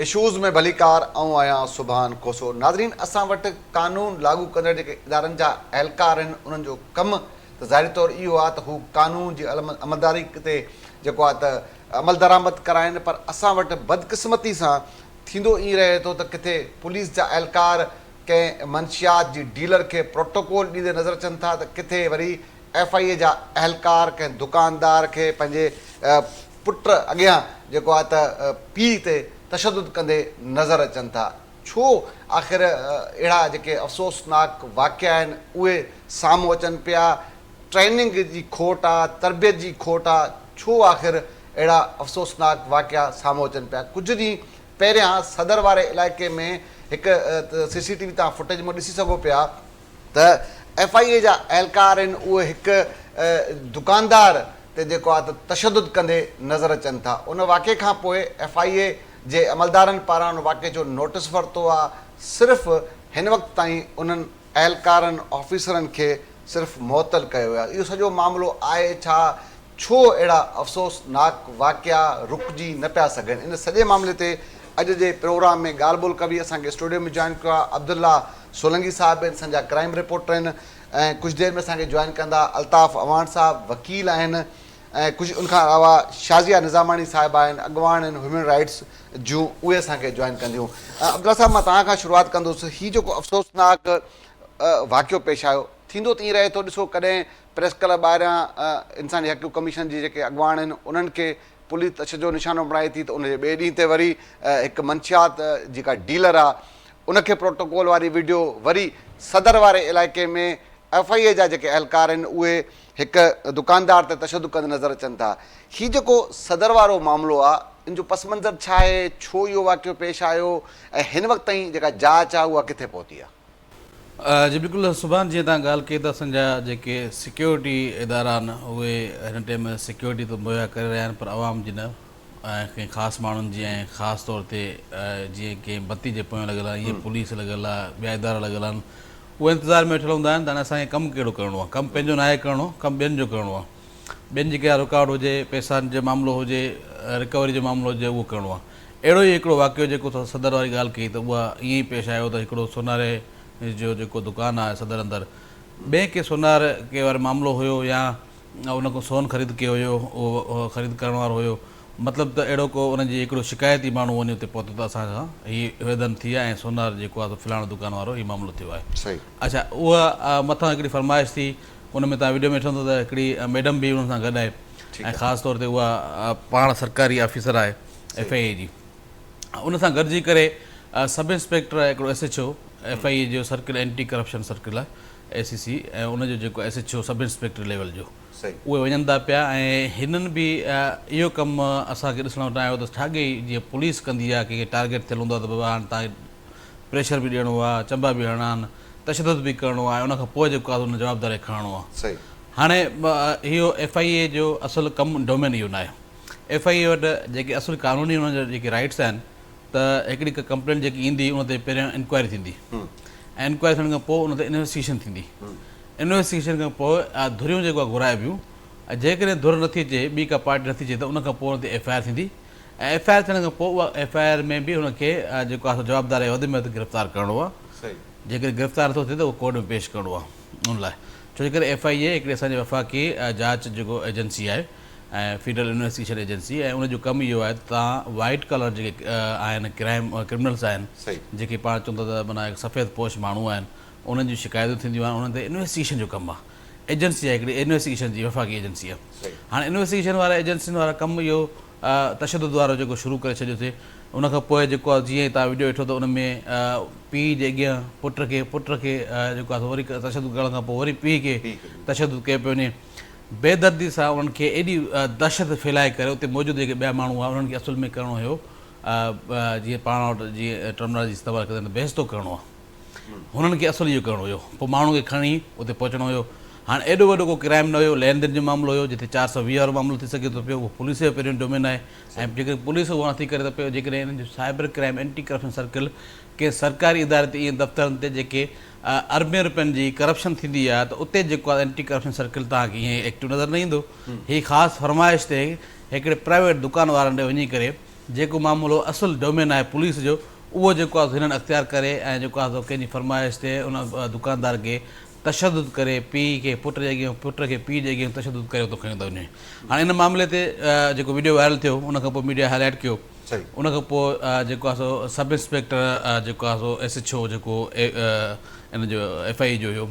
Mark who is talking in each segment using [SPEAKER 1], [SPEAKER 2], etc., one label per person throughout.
[SPEAKER 1] Issues ۾ ڀليڪار آئون آهيان سبحان کوسو ناظرين اسان وٽ قانون لاڳو ڪندڙ جيڪي ادارن جا اهلڪار آهن انهن جو ڪم ته ظاهري طور اهو آهي ته هو قانون جي عملداري تي جيڪو آهي ته عملدرآمد ڪرائن پر اسان وٽ بدقسمتي سان ٿيندو ائين رهي ٿو ته ڪٿي پوليس جا اهلڪار ڪنهن منشيات جي ڊيلر کي پروٽوڪول ڏيندي نظر اچن ٿا ته ڪٿي وري ايف I اي جا اهلڪار ڪنهن دڪاندار کي پنهنجي پٽ اڳيان جيڪو آهي ته پيء تي تشدد ڪندي نظر اچن ٿا. ڇو آخر اهڙا جيڪي افسوسناڪ واقعا آهن اهي سامهون اچن پيا، ٽريننگ جي کوٽ آ، تربيت جي کوٽ آ، ڇو آخر اهڙا افسوسناڪ واقعا سامهون اچن پيا. ڪجهه ڏينهن پهريان صدر واري علائقي ۾ هڪ سي سي ٽي وي تان فوٽيج مان ڏسي سگهو پيا ته ايف I اي جا اهلڪار آهن اهي هڪ دڪاندار تي جيڪو آهي ته تشدد ڪندي نظر اچن ٿا ان واقعي کان پوء ايف I اي جي عملدارن پاران ان واقعي جو نوٽس ورتو آهي صرف هن وقت تائين انهن اهلڪارن آفيسرن کي صرف معطل ڪيو ويو آهي اهو سڄو معاملو آهي ڇا ڇو اهڙا افسوسناڪ واقعا رڪجي نه پيا سگهن؟ ان سڄي معاملي تي اڄ جي پروگرام ۾ ڳالهه ٻولهه ڪبي. اسان کي اسٽوڊيو ۾ جوائن ڪيو آهي عبدالله سولنگي صاحب آهن اسان جا ڪرائيم رپورٽر آهن ۽ ڪجهه دير ۾ اسان کي جوائن ڪندا الطاف اعواڻ صاحب وڪيل آهن ۽ ڪجهه ان کان علاوه شازيه نظاماڻي صاحبه آهن اڳواڻ آهن هيومن رائيٽس جون اهي اسان کي جوائن ڪنديون. عبدالله صاحب مان توهان کان شروعات ڪندس هي جيڪو افسوسناڪ واقعو پيش آيو ٿيندو ته ائين رهي ٿو ڏسو ڪڏهن پريس ڪلب ٻاهريان انساني حق ڪميشن جي جيڪي اڳواڻ آهن انهن کي پوليس تشدد جو نشانو بڻائي ٿي ته ان جي ٻئي ڏينهن تي وري هڪ منشيات جيڪا ڊيلر آهي ان کي پروٽوڪول واري وڊيو وري صدر واري علائقي ۾ ايف I اي جا جيڪي اهلڪار آهن اهي هڪ دڪاندار تي تشدد ڪندي نظر اچن ٿا هي جيڪو صدر وارو معاملو آهي ان جو پس منظر ڇا آهي ڇو اهو واقعو پيش آيو ۽ هن وقت تائين جيڪا جاچ آهي اها ڪٿي پهتي آهي.
[SPEAKER 2] جي بلڪل سبحان جيئن توهان ڳالهه ڪئي ته اسان جا جيڪي سيڪيورٽي ادارا آهن اهي هن ٽيم سيڪيورٽي ته مهيا ڪري رهيا آهن پر عوام جي نه ۽ ڪنهن خاص ماڻهن جي ۽ خاص طور تي جيئن ڪنهن بتي جي پويان لڳل آهن ائين پوليس لڳل آهي ٻيا ادارا لڳل آهن اهي انتظار ۾ ويٺل هوندا آهن ته هاڻي اسان کي ڪم ڪهڙو ڪرڻو آهي ڪم پنهنجو ناهي ڪرڻو ڪم ٻين جو ڪرڻو آهي ٻين جي ڪا رڪاوٽ هجي پئسن جو معاملو هجي رڪوري جو معاملو هجي اهو ڪرڻو آهي اهڙو ئي هڪڙو واقعو جيڪو صدر واري ڳالهه ڪئي ته اها ائين ئي پيش آيو ته هڪڙو سوناري جو جيڪو دڪان آهي صدر اندر ٻئي ڪي سونار ڪي واري معاملو هيو يا ان کان سون خريد ڪيو هيو اهو خريد ڪرڻ وارو هيو مطلب ته اهڙو ڪو ان جي هڪڙو شڪايتي ماڻهو وڃي اتي پهتو ته اسان سان هي ويڌن ٿي آهي ۽ سونار جيڪو آهي سو فلاڻو دڪان وارو هي معاملو ٿيو آهي اڇا اها مٿان هڪڙي فرمائش ٿي ان ۾ توهان وڊيو ۾ ڏٺو ته هڪڙي ميڊم به انهن سان گڏ آهي ۽ خاص طور تي اها پاڻ سرڪاري آفيسر آهي ايف I اي جي ان سان گڏجي ڪري سب انسپيڪٽر هڪڙو S H O F I A جو سرڪل اينٽي ڪرپشن سرڪل آهي اي سي سي ۽ ان جو جيڪو S H O sub inspector level جو اهي وڃن ٿا پيا ۽ هنن به اهو ڪم اسان کي ڏسڻ وٽان آيو ته ساڳي جيئن پوليس ڪندي آهي ڪنهن کي ٽارگيٽ ٿيل هوندو آهي ته بابا هاڻي تان پريشر به ڏيڻو آهي چنبا به هڻڻا آهن تشدد به ڪرڻو آهي ان کان پوء جيڪو آهي ان جوابدار کي کڻڻو آهي هاڻي اهو ايف I اي جو اصل ڪم ڊومين اهو ناهي ايف I اي وٽ جيڪي اصل قانوني انهن جا جيڪي رائٽس آهن ته هڪڙي ڪمپلينٽ جيڪي ايندي ان تي پهريان انڪوائري ٿيندي ۽ انڪوائري ٿيڻ کان پوء ان تي انويسٽيگيشن ٿيندي انويسٽيگيشن کان پوء ڌريون جيڪو آهي گهرائبيون ۽ جيڪڏهن ڌر نٿي اچي ٻي ڪا پارٽي نٿي اچي ته ان کان پوء ان تي ايف I R ٿيندي ۽ ايف I R ٿيڻ کان پوء اها ايف I R ۾ به هن کي جيڪو آهي سو جوابدار کي وڌ ۾ وڌ گرفتار ڪرڻو آهي جيڪڏهن گرفتار نٿو ٿئي ته اهو ڪورٽ ۾ پيش ڪرڻو آهي ان لاء ڇو جي ڪري ايف I اي هڪڙي اسان جي وفاقي جاچ جيڪو ايجنسي آهي ۽ فيڊرل انويسٽيگيشن ايجنسي ۽ ان جو ڪم اهو آهي ته توهان وائيٽ ڪالر جيڪي آهن ڪرائم ڪرمنلز آهن جيڪي پاڻ چون ٿا ته معنيٰ سفيد پوش ماڻهو آهن انهن جون شڪايتون ٿينديون آهن انهن تي انويسٽيگيشن جو ڪم آهي ايجنسي آهي هڪڙي انويسٽيگيشن جي وفاقي ايجنسي آهي هاڻي انويسٽيگيشن وارا ايجنسين وارا ڪم اهو تشدد وارو جيڪو شروع ڪري ڇڏيو ٿي ان کان پوء جيڪو آهي جيئن توهان وڊيو ڏٺو ته ان ۾ پيء جي اڳيان پٽ کي پٽ کي جيڪو آهي وري تشدد ڪرڻ کان پوء وري پيء کي تشدد ڪيو پيو وڃي بيدردي سان انهن کي ايڏي دهشت ڦهلائي ڪري اتي موجود جيڪي ٻيا ماڻهو هئا انهن کي اصل ۾ ڪرڻو هيو جيئن پاڻ وٽ جيئن ٽرمنالاجي استعمال ڪندا آهن ته بيهستو ڪرڻو آهي هنن کي اصل اهو ڪرڻو هيو پوء ماڻهو کي کڻي اتي پهچڻو هيو هاڻ ايڏو وڏو ڪو ڪرائم نه هيو لين دين جو معاملو هيو جتي 420 وارو معاملو ٿي سگهي ٿو پيو اهو پوليس جو پهريون ڊومين آهي ۽ جيڪڏهن پوليس اهو نٿي ڪري ته پيو جيڪڏهن انهن جو cyber crime anti corruption circle ڪنهن سرڪاري اداري تي ايئن دفترن تي جيڪي اربين روپين جي ڪرپشن ٿيندي آهي ته اتي جيڪو آهي اينٽي ڪرپشن سرڪل توهان کي ائين ايڪٽو نظر نه ايندو. هي خاص فرمائش تي هڪڙي پرائيويٽ دڪان وارن ڏي وڃي ڪري جيڪو معاملو اصل ڊومين آهي پوليس جو اهو جيڪو آهي سو هنن اختيار ڪري ۽ جيڪو آهي سو ڪنهن جي فرمائش تي ان دڪاندار کي تشدد ڪري پيء کي پٽ جي اڳيان پٽ کي پيء جي اڳيان تشدد ڪري اتو کڻيو ٿا وڃي هاڻي ان معاملي تي جيڪو وڊيو وائرل ٿيو ان کان پوء ميڊيا هائي لائيٽ ڪيو ان کان پوء جيڪو آهي سو سب انسپيڪٽر جيڪو آهي سو ايس ايڇ او جيڪو ان جو ايف I اي جو هيو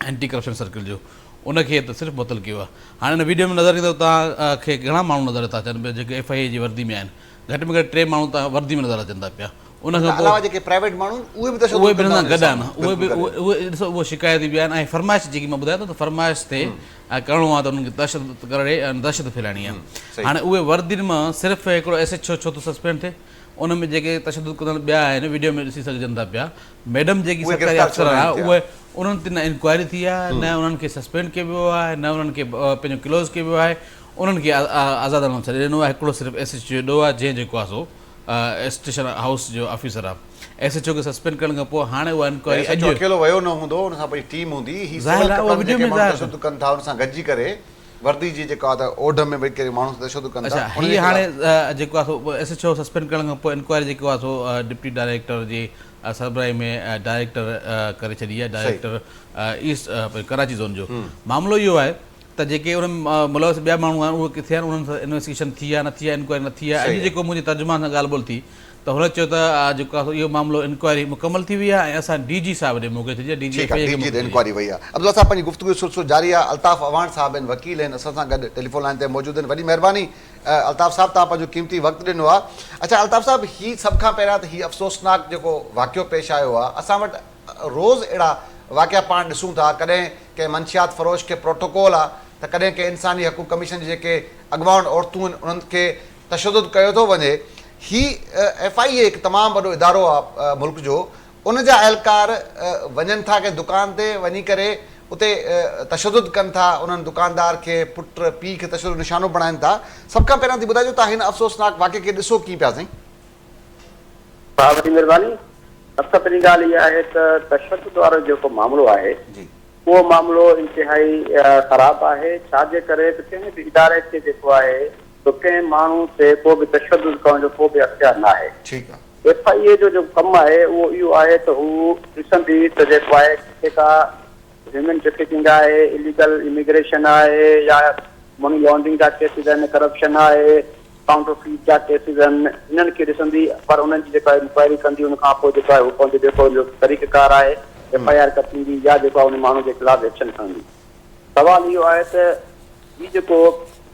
[SPEAKER 2] اينٽي ڪرپشن سرڪل جو ان کي ته صرف معطل ڪيو آهي هاڻي ان ويڊيو ۾ نظر ايندو توهان کي گهڻا ماڻهو نظر ٿا اچن پيا جيڪي ايف I اي جي وردي ۾ آهن گهٽ ۾ گهٽ ٽي ماڻهو ته وردي ۾ نظر اچن ٿا پيا ان کان پوء
[SPEAKER 1] علاوه جيڪي پرائيويٽ ماڻهو آهن اهي به تشدد
[SPEAKER 2] اهي به هن سان گڏ آهن اهي به اهي ڏسو اهي شڪايتي به آهن ۽ فرمائش جيڪي مان ٻڌايان ٿو ته فرمائش تي ڪرڻو آهي ته انهن کي تشدد ڪري ۽ دهشت ڦهلائڻي آهي هاڻي اهي وردين مان صرف هڪڙو ايس ايڇ او ڇو ٿو سسپينڊ ٿئي ان ۾ جيڪي تشدد ڪندڙ ٻيا آهن ويڊيو ۾ ڏسي سگهجن ٿا پيا ميڊم جيڪي سرڪاري افسر آهن اهي انهن تي نه انڪوائري ٿي آهي نه انهن کي سسپينڊ ڪيو ويو آهي نه انهن کي پنهنجو ڪلوز ڪيو ويو آهي انهن کي آزادانه ڇڏي ڏنو آهي هڪڙو صرف ايس ايڇ او جو ڏوهه آهي جنهن جيڪو آهي سو اسٽيشن هائوس جو آفيسر آهي ايس ايڇ او کي سسپينڊ ڪرڻ کان پوء هاڻي اها انڪوائري
[SPEAKER 1] ايس ايڇ او اڪيلو ويو نه هوندو ان سان پنهنجي ٽيم هوندي هي سول ڪپڙن ۾ جيڪي ماڻهو تشدد ڪن ٿا ان سان گڏجي ڪري وردي جي جيڪا ته اوڍ ۾ ويهي ڪري ماڻهن سان تشدد ڪن ٿا
[SPEAKER 2] اڇا هي هاڻي جيڪو آهي سو ايس ايڇ او سسپينڊ ڪرڻ کان پوء انڪوائري جيڪو آهي سو ڊپٽي ڊائريڪٽر جي سربراهي ۾ ڊائريڪٽر ڪري ڇڏي آهي ڊائريڪٽر ايسٽ ڪراچي زون جو معاملو اهو آهي ته جيڪي ان ۾ ملوث ٻيا ماڻهو آهن اهي ڪٿي آهن انهن سان انويسٽيگيشن ٿي آهي نه ٿي آهي انڪوائري نه ٿي آهي اڄ جيڪو منهنجي ترجمان سان ڳالهه ٻولهه ٿي ته هن چيو ته جيڪو آهي سو اهو معاملو انڪوائري مڪمل ٿي وئي آهي ۽ اسان ڊي جي صاحب ڏي موڪلي ڇڏي آهي ڊي جي
[SPEAKER 1] ٺيڪ
[SPEAKER 2] ايف
[SPEAKER 1] آهي
[SPEAKER 2] I اي
[SPEAKER 1] ڊي
[SPEAKER 2] کي
[SPEAKER 1] جي
[SPEAKER 2] موڪلي ڇڏي
[SPEAKER 1] انڪوائري وئي آهي عبدالله صاحب پنهنجي گفتگو جو سلسلو جاري آهي الطاف اعواڻ صاحب آهن وڪيل آهن اسان سان گڏ ٽيليفون لائين تي موجود آهن وڏي مهرباني الطاف صاحب توهان پنهنجو قيمتي وقت ڏنو آهي اڇا الطاف صاحب هي سڀ کان پهريان ته هي افسوسناڪ جيڪو واقعو پيش آيو آهي اسان وٽ روز اهڙا واقعا پاڻ ڏسون ٿا، ڪڏهن ڪنهن منشيات فروش کي پروٽوڪول آ ته ڪڏهن ڪنهن انساني حقوق ڪميشن جي جيڪي اڳواڻ عورتون آهن انهن کي تشدد ڪيو ٿو وڃي. هي ايف I اي هڪ تمام وڏو ادارو آ ملڪ جو ان جا اهلڪار وڃن ٿا ڪنهن دڪان تي وڃي ڪري اتي تشدد ڪن ٿا انهن دڪاندار کي پٽ پيء کي تشدد جو نشانو بڻائن ٿا. سڀ کان پهريان ٿي ٻڌائجو توهان هن افسوسناڪ واقعي کي ڏسو ڪيئن پيا سائين؟
[SPEAKER 3] ڀاء وڏي مھرباني. سڀ کان پھرين ڳالھ اها آھي ته تشدد وارو جيڪو معاملو آھي اھو معاملو انتھائي خراب آھي ڇا جي ڪري ته ڪنھن به اداري کي جيڪو آھي سو ڪنھن ماڻھو تي ڪو به تشدد ڪرڻ جو ڪو به اختيار نه آھي. ايف I اي جو جيڪو ڪم آھي اھو اھو آھي ته ھو ڏسندي ته جيڪو آھي ڪٿي ڪا هيومن ٽريفڪنگ آهي، اليگل اميگريشن آهي يا مني لانڊرنگ جا ڪيسز آهن، ڪرپشن آهي، ڪائونٽر فيٽ جا ڪيسز آهن، انهن کي ڏسندي پر انهن جي جيڪا انڪوائري ڪندي ان کان پوء جيڪو آهي هو پنهنجو جيڪو ان جو طريقه ڪار آهي ايف I R ڪٽيندي يا جيڪو آهي ان ماڻهو جي خلاف ايڪشن کڻندي. سوال اهو آهي ته هي جيڪو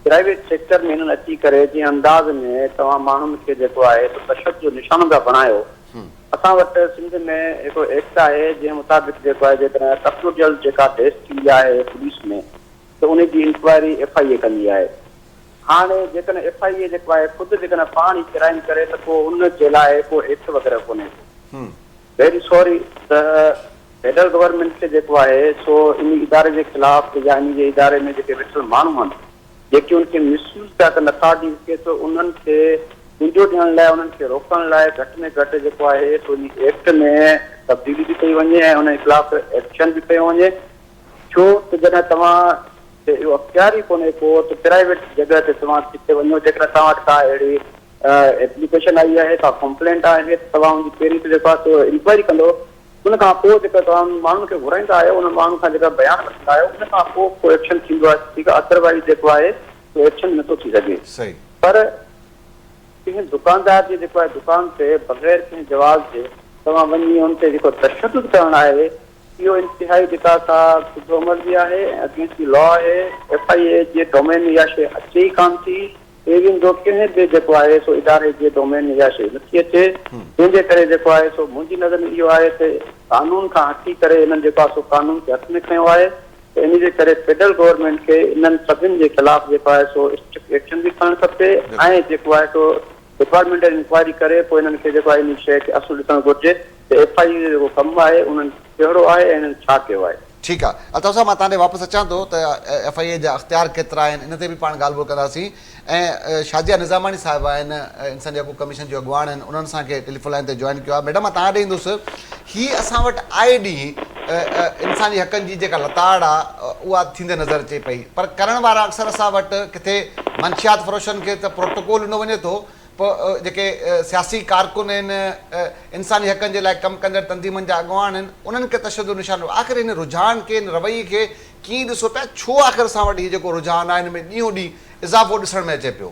[SPEAKER 3] پرائيويٽ سيڪٽر ۾ هنن اچي ڪري جنهن انداز ۾ توهان ماڻهن کي جيڪو آهي سو تشدد جو نشانو پيا بڻايو، اسان وٽ سنڌ ۾ هڪڙو ايڪٽ آهي جنهن مطابق جيڪو آهي جيڪڏهن ڪسٽوڊيل جيڪا ڊيٿ ٿيندي آهي پوليس ۾ ته ان جي انڪوائري ايف I اي ڪندي آهي. هاڻي جيڪڏهن ايف I اي جيڪو آهي خود جيڪڏهن پاڻ ئي ڪرائيم ڪري ته پوء ان جي لاء ڪو ايڪٽ وغيره ڪونهي ڪو. ويري سوري ته فيڊرل گورنمينٽ کي جيڪو آهي سو انهي اداري جي خلاف يا انهي جي اداري ۾ جيڪي ويٺل ماڻهو آهن جيڪي ان کي مس يوز پيا ڪن اٿارٽيز کي سو انهن کي ڏنڊو ڏيڻ لاء انهن کي روڪڻ لاء گهٽ ۾ گهٽ جيڪو آهي سو انهي ايڪٽ ۾ تبديلي به ڪئي وڃي ۽ انهن جي خلاف ايڪشن به کنيو وڃي ڇو ته جڏهن توهان کي اهو اختيار ئي ڪونهي ڪو ته پرائيويٽ جڳهه تي توهان ڪٿي وڃو جيڪڏهن توهان وٽ ڪا اهڙي ايپليڪيشن آئي آهي ڪا ڪمپلينٽ آهي ته توهان ان جي پهرين ته جيڪو آهي سو انڪوائري ڪندو ان کان پوء جيڪا توهان ماڻهن کي گهرائيندا آهيو انهن ماڻهن کان جيڪا بيان وٺندا آهيو ان کان پوء ڪو ايڪشن ٿيندو آهي ٺيڪ آهي ادروائيز جيڪو آهي سو ايڪشن نٿو ٿي سگهي پر ڪنهن دڪاندار جي جيڪو آهي دڪان تي بغير ڪنهن جواز جي توهان وڃي ان تي جيڪو تشدد ڪرڻ آهي اهو انتهائي جيڪا سا سڌو عمل به آهي ۽ اگينسٽ the لا آهي ايف I اي جي ڊومين ۾ اها شيء اچي ئي ڪانه ٿي ايون جو ڪنهن به جيڪو آهي سو اداري جي ڊومين ۾ اها شيء نٿي اچي جنهن جي ڪري جيڪو آهي سو منهنجي نظر ۾ اهو آهي ته قانون کان هٽي ڪري انهن جيڪو آهي سو قانون کي هٿ ۾ کنيو آهي ته ان جي ڪري فيڊرل گورنمينٽ کي انهن سڀن جي خلاف جيڪو آهي سو اسٽرڪٽ ايڪشن به کڻڻ کپي ۽ جيڪو آهي سو ڊپارٽمينٽل انڪوائري ڪري پوء انهن کي جيڪو آهي ان شيء کي اصل ڏسڻ گهرجي ته ايف I اي جو جيڪو ڪم آهي انهن ڪهڙو آهي ۽ انهن ڇا ڪيو آهي.
[SPEAKER 1] ٺيڪ آ الطاف صاحب مان توهان ڏي واپس اچان ٿو ته ايف I اي جا اختيار ڪيترا آهن ان تي به پاڻ ڳالهه ٻولهه ڪنداسين ۽ شازيه نظاماڻي صاحبه آهن انساني حقوق ڪميشن جون اڳواڻ آهن انهن اسان کي ٽيليفون لائين تي جوائن ڪيو آهي ميڊم مان توهان ڏي ايندس هي اسان وٽ آئي ڏينهن انساني حقن جي جيڪا لتاڙ آ اها ٿيندي نظر اچي پئي پر ڪرڻ وارا اڪثر اسان وٽ ڪٿي منشيات فروشن کي ته پروٽوڪول ڏنو وڃي ٿو پوء جيڪي سياسي ڪارڪن آهن، انساني حقن جي لاء ڪم ڪندڙ تنظيمن جا اڳواڻ آهن، انهن کي تشدد جو نشانو. آخر هن رجحان کي، هن رويي کي ڪيئن ڏسو پيا؟ ڇو آخر اسان وٽ هي جيڪو رجحان آهي، هن ۾ ڏينهون ڏينهن اضافو ڏسڻ ۾ اچي پيو؟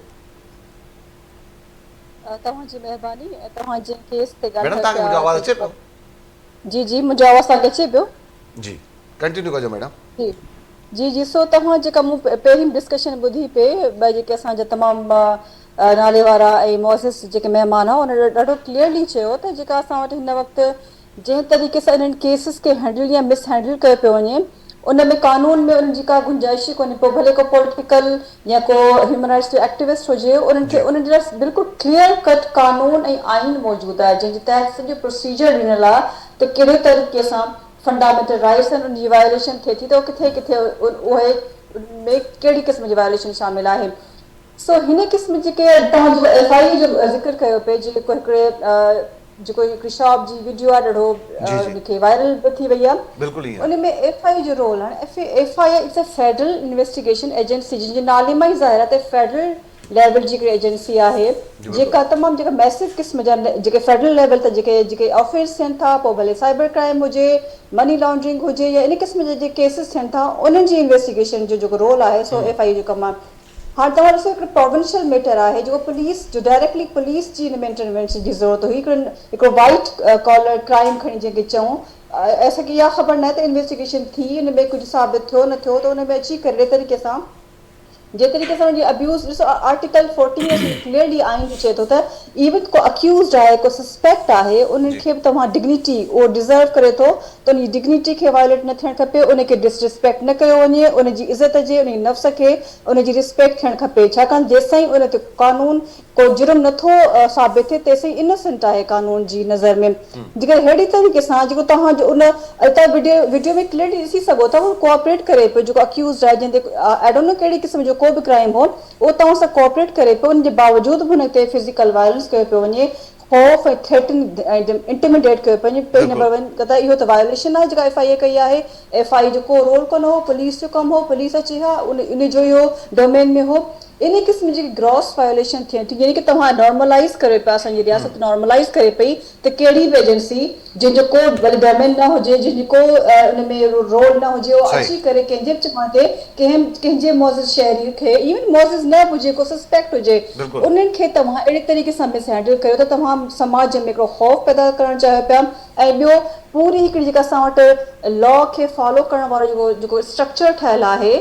[SPEAKER 4] توهان جي مهرباني ۽ توهان جنهن ڪيس تي
[SPEAKER 1] ميڊم
[SPEAKER 4] ڳالهايو
[SPEAKER 1] توهان کي
[SPEAKER 4] پيا
[SPEAKER 1] منهنجو آواز اچي پيو؟
[SPEAKER 4] جي جي منهنجو آواز توهان کي اچي پيو؟
[SPEAKER 1] جي ڪنٽينيو ڪجو ميڊم.
[SPEAKER 4] جي جي جي سو توهان جيڪا مون پهرين ڊسڪشن ٻڌي پئي ٻه جيڪي اسان جا تمام نالي وارا ۽ معزز جيڪي مهمان هئا انهن ڏاڍو ڪليئرلي چيو ته جيڪا اسان وٽ هن وقت جنهن طريقي سان انهن ڪيسز کي هينڊل يا مس هينڊل ڪيو پيو وڃي ان ۾ قانون ۾ انهن جي ڪا گنجائش ئي ڪونهي پوء ڀلي ڪو پوليٽيڪل يا ڪو هيومن رائٽس جو ايڪٽيوسٽ هجي انهن کي انهن جي لاء بلڪل ڪليئر ڪٽ قانون ۽ آئين موجود آهي جنهن جي تحت سڄو پروسيجر ڏنل آهي ته ڪهڙي طريقي سان فنڊامينٽل رائيٽس آهن ان جي وائوليشن ٿئي ٿي ته اهو ڪٿي ڪٿي اهي ان ۾ ڪهڙي قسم جي وائوليشن شامل آهي سو هن قسم جي جيڪي توهان جيڪو ايف I اي جو ذڪر ڪيو پئي جيڪو هڪڙي جيڪو هڪڙي شاپ جي وڊيو آهي ڏاڍو ان کي وائرل به ٿي وئي آهي
[SPEAKER 1] بلڪل ائين
[SPEAKER 4] ان ۾ ايف I اي جو رول هاڻي F I A it's a federal investigation agency جنهن جي نالي مان ئي ظاهر آهي ته فيڊرل ليول جي هڪڙي ايجنسي آهي جيڪا تمام جيڪا ميسو قسم جا جيڪي فيڊرل ليول تي جيڪي جيڪي آفينس ٿين ٿا پوء ڀلي سائبر ڪرائم هجي مني لانڊرنگ هجي يا ان قسم جا جيڪي ڪيسز ٿين ٿا انهن جي انويسٽيگيشن جو جيڪو رول آهي سو ايف I اي جو ڪم آهي هاڻ توهان ڏسو هڪڙو پروونشل ميٽر آهي جيڪو پوليس جو ڊائريڪٽلي پوليس جي ان ۾ انٽروينشن جي ضرورت هئي هڪڙو هڪڙو وائيٽ ڪالر ڪرائم کڻي جنهن کي چئون اسان کي اها خبر ناهي ته انويسٽيگيشن ٿي ان ۾ ڪجهه ثابت ٿيو نه ٿيو ته ان ۾ اچي ڪري اهڙي طريقي سان جنهن طريقي سان ان جي ابيوز ڏسو آرٽيڪل فورٽين اسان جو ڪليئرلي آئين جو چئي ٿو ته ايون ڪو اڪيوزڊ آهي ڪو سسپيڪٽ آهي انهن کي به توهان ڊگنيٽي اهو ڊزرو ڪري ٿو ته ان جي ڊگنيٽي کي وائليٽ نه ٿيڻ کپي ان کي ڊس رسپيڪٽ نه ڪيو وڃي ان جي عزت جي ان جي نفس کي ان جي رسپيڪٽ ٿيڻ کپي ڇاڪاڻ جيستائين ان تي قانون ڪو جرم نه ٿو ثابت ٿئي تيسين انوسنٽ آهي قانون جي نظر ۾ جيڪڏهن ههڙي طريقي سان جيڪو توهان جو ان اتان وڊيو وڊيو ۾ ڪليئرلي ڏسي سگهو ٿا هو ڪوآپريٽ ڪري پيو جيڪو اڪيوزڊ آهي جنهن تي I don't know ڪهڙي قسم جو ڪو به ڪرائيم هو اهو توهان سان ڪوآپريٽ ڪري پيو ان جي باوجود به هن تي فزيڪل وائلنس ڪيو پيو وڃي خوف ۽ ٿريٽن ۽ انٽيميڊيٽ ڪيو پيو وڃي پهرين نمبر ون ته اهو ته وائليشن آهي جيڪا ايف I اي ڪئي آهي ايف I اي جو ڪو رول ڪونه هو پوليس جو ڪم هو پوليس اچي ها ان جو اهو ڊومين ۾ هو ان قسم جي گراس وايوليشن ٿين ٿيون يعني ڪه توهان نارملائيز ڪريو پيا اسان جي رياست نارملائيز ڪري پئي ته ڪهڙي به ايجنسي جنهن جو ڪو ڀلي ڊومين نه هجي جنهن جو ڪو ان ۾ رول نه هجي اهو اچي ڪري ڪنهن جي به چوڻ تي ڪنهن ڪنهن جي معزز شهري کي ايون معزز نه به هجي ڪو سسپيڪٽ هجي انهن کي توهان اهڙي طريقي سان مس هينڊل ڪريو ته توهان سماج ۾ هڪڙو خوف پيدا ڪرڻ چاهيو پيا ۽ ٻيو پوري هڪڙي جيڪا اسان وٽ لا کي فالو ڪرڻ وارو جيڪو جيڪو اسٽرڪچر ٺهيل آهي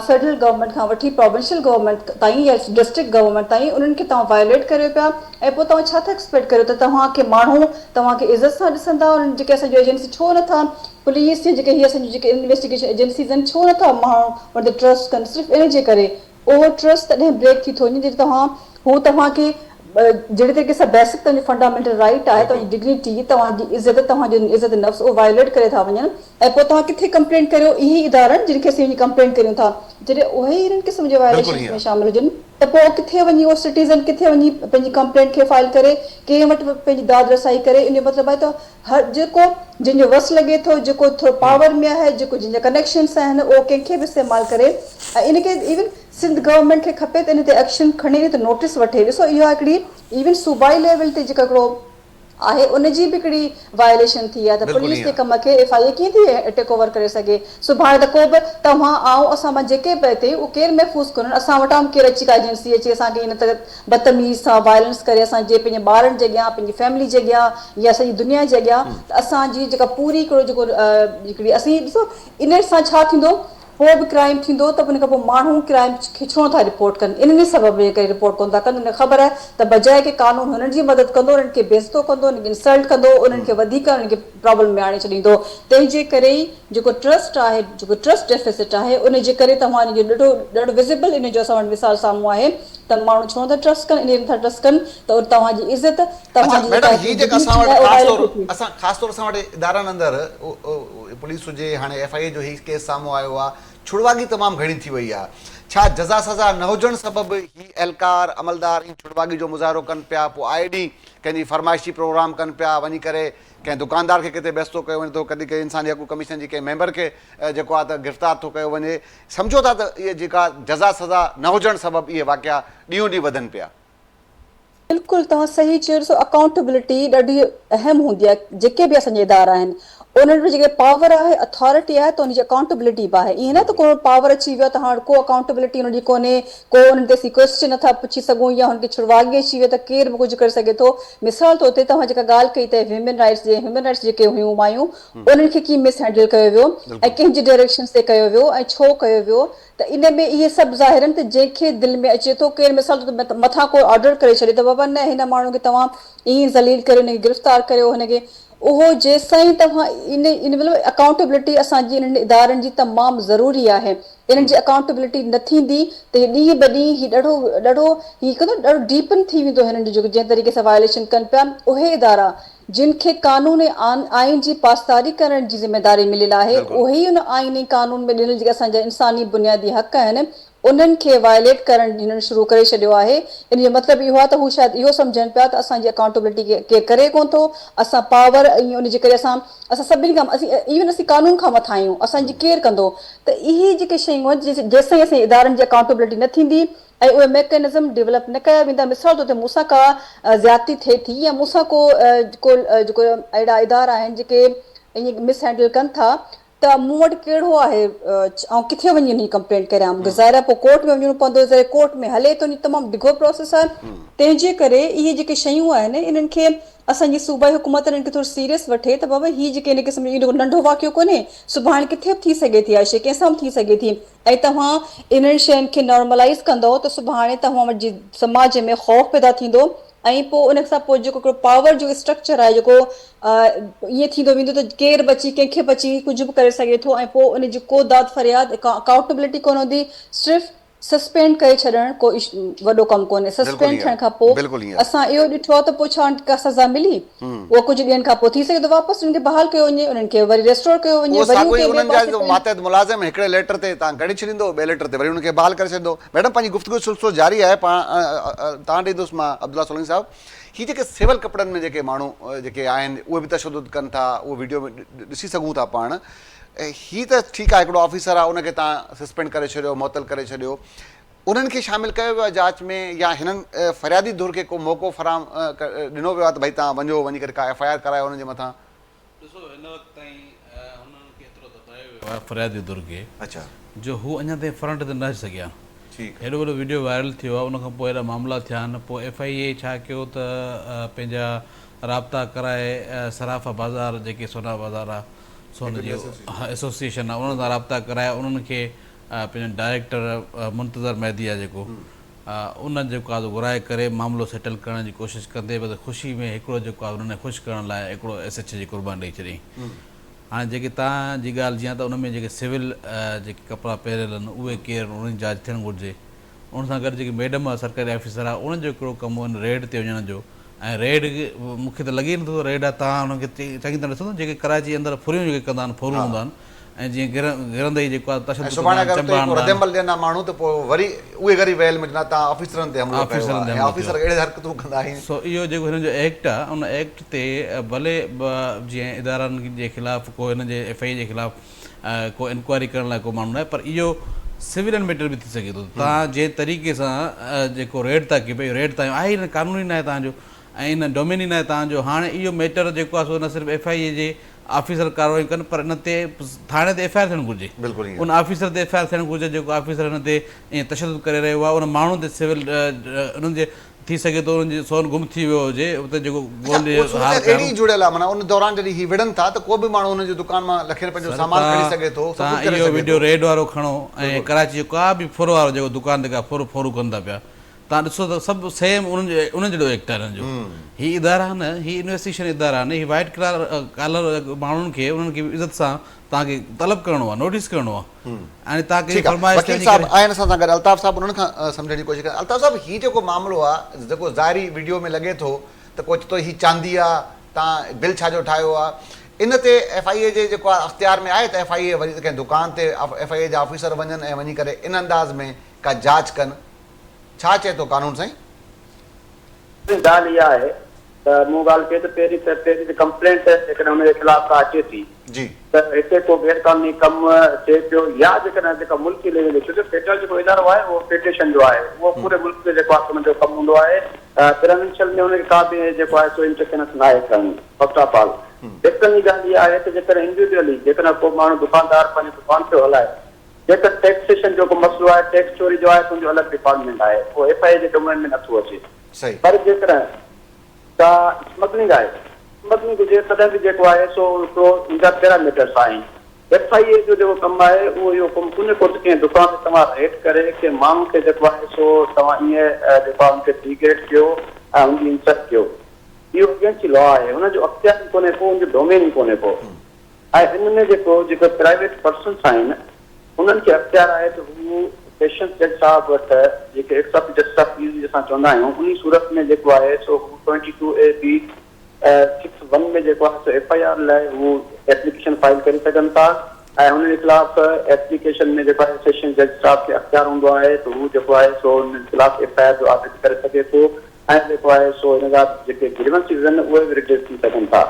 [SPEAKER 4] فيڊرل گورنمينٽ کان وٺي پراونشل گورنمينٽ تائين يا ڊسٽرڪٽ گورنمينٽ تائين انهن کي توهان وائليٽ ڪريو پيا ۽ پوء توهان ڇا ٿا ايڪسپيڪٽ ڪريو ته توهان کي ماڻهو توهان کي عزت سان ڏسندا انهن جيڪي اسان جون ايجنسي ڇو نٿا پوليس يا جيڪي هي اسان جون جيڪي انويسٽيگيشن ايجنسيز آهن ڇو نٿا ماڻهو ان تي ٽرسٽ ڪن صرف ان جي ڪري اهو ٽرسٽ تڏهن بريڪ ٿي ٿو وڃي جڏهن توهان هو توهان کي جهڙي طريقي سان بيسڪ توهان جو فنڊامينٽل رائيٽ آهي توهان جي ڊگنيٽي توهان جي عزت توهان جو عزت نفس اهو وائليٽ ڪري ٿا وڃن ۽ پوء توهان ڪٿي ڪمپلينٽ ڪريو اهي ئي ادارن جن کي اسين وڃي ڪمپلينٽ ڪريون ٿا جڏهن اهي ئي انهن قسم جي وائليشنز ۾ شامل هجن ته پوء ڪٿي وڃي اهو سٽيزن ڪٿي وڃي پنهنجي ڪمپلينٽ کي فائل ڪري ڪنهن وٽ پنهنجي داد رسائي ڪري ان جو مطلب آهي ته هر جيڪو جنهن جو وس لڳي ٿو جيڪو ٿورو پاور ۾ آهي جيڪو جنهن جا ڪنيڪشنس آهن اهو ڪنهن کي به استعمال ڪري ۽ ان کي ايون سنڌ گورنمينٽ کي کپي ته ان تي ايڪشن کڻي ان تي نوٽيس وٺي ڏسو اها هڪڙي ايون صوبائي ليول تي جيڪا هڪڙو آهي ان جي به هڪڙي وائليشن ٿي آهي ته پوليس جي ڪم کي ايف I اي ڪيئن ٿي ٽيڪ اوور ڪري سگهي سڀاڻي ته ڪو به توهان آئون اسان مان جيڪي به هتي اهو ڪير محفوظ ڪونهن اسان وٽان به ڪير اچي ڪا ايجنسي اچي اسان کي ان بدتميزي سان وائلنس ڪري اسان جي پنهنجي ٻارن جي اڳيان پنهنجي فيملي جي اڳيان يا سڄي دنيا جي اڳيان ته اسان جي جيڪا پوري هڪڙو جيڪو هڪڙي اسين ڏسو ان سان ڇا ٿيندو پوء به ڪرائيم ٿيندو ته ان کان پوء ماڻهو ڪرائيم کي ڇو نٿا رپورٽ ڪن انهن ئي سبب جي ڪري رپورٽ ڪونه ٿا ڪن انهن کي خبر آهي ته بجاء ڪي قانون هنن جي مدد ڪندو انهن کي بيعزتو ڪندو انهن کي انسلٽ ڪندو انهن کي وڌيڪ انهن کي پرابلم ۾ آڻي ڇڏيندو تنهن جي ڪري ئي جيڪو ٽرسٽ آهي جيڪو ٽرسٽ ڊيفيسٽ آهي ان جي ڪري توهان ان جو ڏاڍو ڏاڍو وزيبل ان جو اسان وٽ مثال سامهون آهي ته ماڻهو ڇو نٿا ٽرسٽ ڪن انهي نٿا ٽرسٽ ڪن ته توهان جي عزت
[SPEAKER 1] اڇا
[SPEAKER 4] توهان جي جيڪا
[SPEAKER 1] ميڊم هي
[SPEAKER 4] هڪڙي
[SPEAKER 1] جيڪا اسان
[SPEAKER 4] ڊگنيٽي
[SPEAKER 1] وٽ
[SPEAKER 4] آهي اها
[SPEAKER 1] خاص
[SPEAKER 4] وائليٽ
[SPEAKER 1] طور
[SPEAKER 4] ٿئي ٿي.
[SPEAKER 1] اسان خاص طور اسان وٽ ادارن اندر پوليس هجي هاڻي ايف I اي جو هي ڪيس سامهون آيو آهي ڇڙواڳي تمام گهڻي ٿي وئي آهي ڇا جزا سزا نه هجڻ سبب هي اهلڪار عملدار ائين ڇڙواڳي جو مظاهرو ڪن پيا پوء آئي ڏينهن ڪنهن جي فرمائشي پروگرام ڪن پيا وڃي ڪري ڪنهن دڪاندار کي ڪٿي بيستو ڪيو وڃي ٿو، ڪڏهن ڪنهن انساني حقوق ڪميشن جي ڪنهن ميمبر کي جيڪو آهي ته گرفتار ٿو ڪيو وڃي، سمجهو ٿا ته اهي جيڪا جزا سزا نه هجڻ سبب اهي واقعا ڏينهون ڏينهن وڌن پيا.
[SPEAKER 4] بلڪل توهان صحيح چيو ڏسو اڪائونٽبلٽي ڏاڍي اهم هوندي آهي جيڪي به اسان جا ادارا آهن انهن وٽ جيڪڏهن پاور آهي اٿارٽي آهي ته ان جي اڪائونٽبلٽي به آهي ائين نه ته ڪو پاور اچي ويو آهي ته هاڻ ڪو اڪائونٽبلٽي انهن جي ڪونهي ڪو انهن تي اسين ڪوئسچن نٿا پڇي سگهون يا هن کي ڇڙواڳي اچي ويو ته ڪير به ڪجهه ڪري سگهي ٿو مثال طور تي توهان جيڪا ڳالهه ڪئي ته هيومن رائٽس جي هيومن رائٽس جيڪي هيون مايون انهن کي ڪيئن مس هينڊل ڪيو ويو ۽ ڪنهن جي ڊائريڪشنس تي ڪيو ويو ۽ ڇو ڪيو ويو ته ان ۾ اهي سڀ ظاهر آهن ته جنهن کي دل ۾ اچي ٿو ڪير مثال طور تي مٿان ڪو آرڊر ڪري ڇڏي ته بابا نه هن ماڻهو کي توهان ائين ذليل ڪريو هن کي گرفتار ڪريو هن کي اهو جيستائين توهان ان ان مطلب اڪائونٽبلٽي اسان جي انهن ادارن جي تمام ضروري آهي انهن جي اڪائونٽبلٽي نه ٿيندي ته هي ڏينهن به ڏينهن هي ڏاڍو ڏاڍو هي ڪندو ڏاڍو ڊيپن ٿي ويندو هنن جو جيڪو جنهن طريقي سان وائليشن ڪن پيا اهي ادارا جن کي قانون ۽ آئين جي پاسداري ڪرڻ جي ذميداري مليل آهي، اهي ئي ان آئين ۽ قانون ۾ ڏنل جيڪي اسان جا انساني بنيادي حق آهن، انهن کي وائليٽ ڪرڻ هنن شروع ڪري ڇڏيو آهي. ان جو مطلب اهو آهي ته هو شايد اهو سمجهن پيا ته اسان جي اڪائونٽبلٽي ڪير ڪري ڪونه ٿو، اسان پاور ۽ ان جي ڪري اسان اسان سڀني کان اسين ايون اسين قانون کان مٿان آهيون، اسان جي ڪير ڪندو؟ ته اهي جيڪي شيون آهن جيستائين اسان جي ادارن جي اڪائونٽبلٽي نه ٿيندي ۽ اهي ميڪنزم ڊولپ نه ڪيا ويندا مثال طور تي مون سان ڪا زيادتي ٿئي ٿي يا مون سان ڪو ڪو جيڪو اهڙا ادارا آهن جيڪي ائين مس هينڊل ڪن ٿا ته مون وٽ ڪهڙو آهي آئون ڪٿي وڃي انهي ڪمپلينٽ ڪريان مونکي ظاهر آهي پوء ڪورٽ ۾ وڃڻو پوندو ظاهر ڪورٽ ۾ هلي ٿو تمام ڊگهو پروسيس آهي تنهن جي ڪري اهي جيڪي شيون آهن انهن کي اسان جي صوبائي حڪومت انهن کي ٿورو سيريس وٺي ته بابا هي جيڪي ان قسم جو ننڍو واقعو ڪونهي سڀاڻي ڪٿي به ٿي سگهي ٿي اها شي ڪنهن سان به ٿي سگهي ٿي ۽ توهان انهن شين کي نارملائيز ڪندؤ ته سڀاڻي توهان وٽ جي سماج ۾ خوف پيدا ٿيندو ۽ پوء ان سان پوء جيڪو هڪڙو پاور جو اسٽرڪچر آهي جيڪو ائين ٿيندو ويندو ته ڪير به اچي ڪنهن کي به اچي ڪجهه به ڪري سگهي ٿو ۽ پوء ان جي ڪو داد فرياد اڪائونٽبلٽي ڪونه هوندي صرف سسپينڊ ڪري ڇڏڻ ڪو وڏو ڪم ڪونهي. سسپينڊ ٿيڻ کان پوء اسان اهو ڏٺو آهي ته پوء ڇا انهن کي ڪا سزا ملي؟ اهو ڪجهه ڏينهن کان پوء ٿي سگهي ٿو واپس انهن کي بحال ڪيو وڃي، انهن کي وري ريسٽور ڪيو وڃي،
[SPEAKER 1] اهو
[SPEAKER 4] وري
[SPEAKER 1] ساڳيو
[SPEAKER 4] هو
[SPEAKER 1] ئي
[SPEAKER 4] ڪنهن ٻئي
[SPEAKER 1] انهن جا
[SPEAKER 4] پاسي
[SPEAKER 1] جو
[SPEAKER 4] تي.
[SPEAKER 1] ماتحت ملازم هڪڙي ليٽر تي تان ڪڍي ڇڏيندو ٻئي ليٽر تي وري انهن کي بحال ڪري ڇڏيندو. ميڊم پنهنجي گفتگو جو سلسلو جاري آهي پاڻ تان ڏي ايندس مان عبدالله سولنگي صاحب هي جيڪي سول ڪپڙن ۾ جيڪي ماڻهو جيڪي آهن اهي به تشدد ڪن ٿا اهو ويڊيو ۾ ڏسي سگهون ٿا پاڻ هي ته ٺيڪ آهي هڪڙو آفيسر آهي ان کي توهان سسپينڊ ڪري ڇڏيو معطل ڪري ڇڏيو انهن کي شامل ڪيو ويو آهي جاچ ۾ يا هنن فريادي ڌر کي ڪو موقعو فراهم ڏنو ويو آهي ته ڀئي توهان وڃو وڃي ڪري ڪا ايف I R ڪرايو انهن جي مٿان.
[SPEAKER 2] ڏسو هن وقت تائين هنن کي ايترو دٻايو ويو آهي فريادي ڌر کي جو هو اڃا تائين فرنٽ تي نه اچي سگهيا آهن هيڏو وڏو وڊيو وائرل ٿيو آهي ان کان پوء هيڏا معاملا ٿيا آهن پوء ايف I اي ڇا ڪيو ته پنهنجا رابطا ڪرائي صرافه بازار جيڪي سونا بازار آهي سون جي ايسوسيئيشن آهي انهن سان رابطا ڪرائي انهن کي پنهنجو ڊائريڪٽر منتظر مهدي آهي جيڪو ان جيڪو آهي گهرائي ڪري معاملو سيٽل ڪرڻ جي ڪوشش ڪندي بس خوشي ۾ هڪڙو جيڪو آهي انهن کي خوش ڪرڻ لاء هڪڙو ايس ايڇ جي قرباني ڏئي ڇڏيائين هاڻي جيڪي توهان جي ڳالهه جيان ته ان ۾ جيڪي سول جيڪي ڪپڙا پهريل آهن اهي ڪير آهن انهن جي جاچ ٿيڻ گهرجي ان سان گڏ جيڪي ميڊم سرڪاري آفيسر آ انهن جو هڪڙو ڪم هو ان ريڊ تي وڃڻ جو ۽ ريڊ مون کي ته لڳي ئي نٿو ته ريڊ آ توهان انهن کي چڱي طرح ڏسندو جيڪي ڪراچي اندر ڦريون جيڪي ڪندا آهن ڦرون هوندا آهن ۽ جيئن گرندي ئي جيڪو آ
[SPEAKER 1] ۽
[SPEAKER 2] تشدد
[SPEAKER 1] سڀاڻي
[SPEAKER 2] ڪندا آهن
[SPEAKER 1] اگر اتي
[SPEAKER 2] چنبا
[SPEAKER 1] ڪو
[SPEAKER 2] هڻندا آهن.
[SPEAKER 1] ردعمل ڏين ها ماڻهو ته پوء وري اهي غريب ويل ۾ چوندا توهان آفيسرن تي حملو ڪيو
[SPEAKER 2] آفيسرن
[SPEAKER 1] آ
[SPEAKER 2] تي
[SPEAKER 1] ۽
[SPEAKER 2] حملو
[SPEAKER 1] آفيسر
[SPEAKER 2] ٿيو آ.
[SPEAKER 1] اهڙي حرڪتون ڪندا آهن.
[SPEAKER 2] سو اهو جيڪو هنن جو ايڪٽ آ ان ايڪٽ تي ڀلي جيئن ادارن جي خلاف ڪو هنن جي ايف I اي جي خلاف ڪو انڪوائري ڪرڻ لاء ڪو ماڻهو ناهي پر اهو سويلين ميٽر به ٿي سگهي ٿو توهان جنهن طريقي سان جيڪو ريڊ ٿا ڪيو پيا اهو ريڊ تان آهي ئي نه قانوني ناهي توهان جو ۽ نه ڊومين ئي ناهي توهان جو هاڻي اهو ميٽر جيڪو آهي سو نه صرف ايف I اي جي آفيسر ڪارروائي ڪن پر ان تي ٿاڻي تي ايف I R ٿيڻ گهرجي ان آفيسر تي ايف I R ٿيڻ گهرجي جيڪو آفيسر هن تي ائين تشدد ڪري رهيو آهي ان ماڻهو تي سول انهن جي ٿي سگهي ٿو انهن جي سون گم ٿي ويو هجي اتي جيڪو
[SPEAKER 1] اڇا
[SPEAKER 2] گولڊ جي
[SPEAKER 1] اها
[SPEAKER 2] هار
[SPEAKER 1] صورتحال
[SPEAKER 2] پيا
[SPEAKER 1] اهڙي ئي جڙيل آهي معنيٰ ان دوران جڏهن هي وڙهن ٿا ته ڪو به ماڻهو انهن جي دڪان مان لکين رپين جو
[SPEAKER 2] سر
[SPEAKER 1] سامان کڻي
[SPEAKER 2] تان
[SPEAKER 1] سگهي ٿو سڀ
[SPEAKER 2] تان
[SPEAKER 1] ڪجهه ڪري
[SPEAKER 2] اهو
[SPEAKER 1] سگهي
[SPEAKER 2] وڊيو
[SPEAKER 1] ٿو
[SPEAKER 2] ريڊ وارو کڻو ۽
[SPEAKER 1] بلڪل.
[SPEAKER 2] ڪراچي جو ڪا به ڦر وارو جيڪو دڪان تي ڪا ڦر ڦورو ڪن ٿا پيا تان ڏسو ته سڀ سيم انهن جي انهن جهڙو ايڪٽ آهي انهن جو هي ادارا نه هي انويسٽيگيشن ادارا نه هي وائيٽ ڪلار ڪالر ماڻهن کي انهن کي عزت سان تان کي طلب ڪرڻو آهي نوٽيس ڪرڻو آهي ۽ تان ڪنهن
[SPEAKER 1] ٺيڪ آ
[SPEAKER 2] فرمائش تي
[SPEAKER 1] وڪيل
[SPEAKER 2] وڃي
[SPEAKER 1] صاحب
[SPEAKER 2] ڪري.
[SPEAKER 1] آهن اسان سان گڏ الطاف صاحب انهن کان سمجهڻ جي ڪوشش ڪندا الطاف صاحب هي جيڪو معاملو آ جيڪو ظاهري وڊيو ۾ لڳي ٿو ته ڪو چئي ٿو هي چاندي آ تان بل ڇا جو ٺاهيو آ ان تي ايف I اي جي جيڪو آ اختيار ۾ آهي ته ايف I اي وري ڪنهن دڪان تي ايف I اي جا آفيسر وڃن ۽ وڃي ڪري ان انداز ۾ ڪا جاچ ڪن ڇا چئي ٿو قانون سائين.
[SPEAKER 3] ڳالهه اها آهي ته ته مون ڳالهه ڪئي ته پهرين ته پهرين ته ڪمپلينٽ جيڪڏهن ان جي خلاف ڪا اچي ٿي
[SPEAKER 1] جي.
[SPEAKER 3] ته هتي ڪو غير قانوني ڪم ٿئي پيو يا جيڪڏهن جيڪا ملڪي ليول تي ڇو جو فيڊرل جيڪو ادارو آهي اهو فيڊريشن جو آهي اهو پوري ملڪ ۾ جيڪو آهي ان جو ڪم هوندو آهي پراونشل ۾ ان کي ڪا به جيڪو آهي سو انٽرفيرنس ناهي ڪرڻي فرسٽ آف آل سيڪنڊ ڳالهه اها آهي ته جيڪڏهن انڊيوڊيولي جيڪڏهن ڪو ماڻهو دڪاندار پنهنجو دڪان پيو هلائي جيڪڏهن ٽيڪسيشن جو ڪو مسئلو آهي ٽيڪس چوري جو آهي ته ان جو الڳ ڊپارٽمينٽ آهي اهو ايف I اي جي ڊومين ۾ نٿو اچي پر جيڪڏهن ڪا اسمگلنگ آهي، اسمگلنگ هجي تڏهن به جيڪو آهي سو هڪڙو ان جا پيراميٽرس آهن. ايف I اي جو جيڪو ڪم آهي اهو اهو ڪم ڪونهي ڪو ته ڪنهن دڪان تي توهان ريڊ ڪري ڪنهن ماڻهو کي جيڪو آهي سو توهان ائين جيڪو آهي ان کي ڊيگريڊ ڪيو ۽ ان جي انسلٽ ڪيو. اهو اگينسٽ the لا آهي. ان جو اختيار ئي ڪونهي ڪو، ان جو ڊومين ئي ڪونهي ڪو. ۽ ان ۾ جيڪو جيڪو پرائيويٽ پرسنس آهن انهن کي اختيار آهي ته هو سيشنز جج صاحب وٽ جيڪي ايڪس آفيس جج آف پيز اسان چوندا آهيون انهي صورت ۾ جيڪو آهي سو هو ٽوئنٽي ٽو اي بي سڪس ون ۾ جيڪو آهي سو ايف I R لاء هو ايپليڪيشن فائل ڪري سگهن ٿا ۽ انهن جي خلاف ايپليڪيشن ۾ جيڪو آهي سيشنز جج صاحب کي اختيار هوندو آهي ته هو جيڪو آهي سو انهن خلاف ايف I R جو آڊٽ ڪري سگهي ٿو ۽ جيڪو آهي سو هن جا جيڪي گريونسز آهن اهي به ريڊريس ٿي سگهن ٿا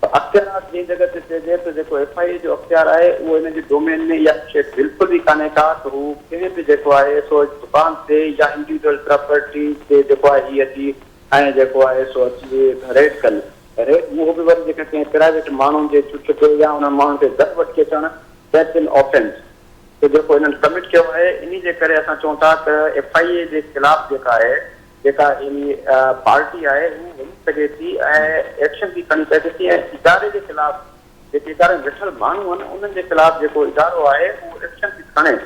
[SPEAKER 3] ته اختيارات جنهن جڳهه تي چئجي ته جيڪو ايف I اي جو اختيار آهي اهو هن جي ڊومين ۾ اها شيء بلڪل به ڪانهي ڪا ته هو ڪنهن به جيڪو آهي سو دڪان تي يا انڊيوڊوئل پراپرٽي تي جيڪو آهي هي اچي ۽ جيڪو آهي سو اچي ريڊ ڪن ريڊ اهو به وري جيڪا ڪنهن پرائيويٽ ماڻهن جي چٺ تي يا انهن ماڻهن کي گڏ وٺي اچڻ that's N offence ته جيڪو هنن ڪمٽ ڪيو آهي انهي جي ڪري اسان چئون ٿا ته ايف I اي جي خلاف جيڪا آهي جيڪا يعني پارٽي آهي هو وڃي سگهي ٿي ۽ ايڪشن به کڻي سگهي ٿي ۽ اداري جي خلاف جيڪي اداري ۾ ويٺل ماڻهو آهن انهن جي خلاف جيڪو ادارو آهي اهو ايڪشن به کڻي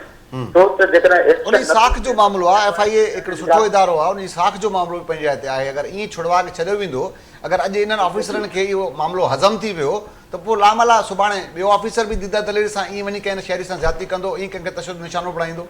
[SPEAKER 3] ڇو ته جيڪڏهن ايڪشن
[SPEAKER 1] انهي ساک جو معاملو آهي ايف I اي هڪڙو سٺو ادارو آهي انهي ساک جو معاملو به پنهنجي جاء تي آهي اگر ائين ڇڙواڳ ڇڏيو ويندو اگر اڄ انهن آفيسرن کي اهو معاملو هضم ٿي ويو ته پوء لامحاله سڀاڻي ٻيو آفيسر به ديده دليري سان ائين وڃي ڪنهن شهري سان زيادتي ڪندو، ائين ڪنهن کي تشدد جو نشانو بڻائيندو.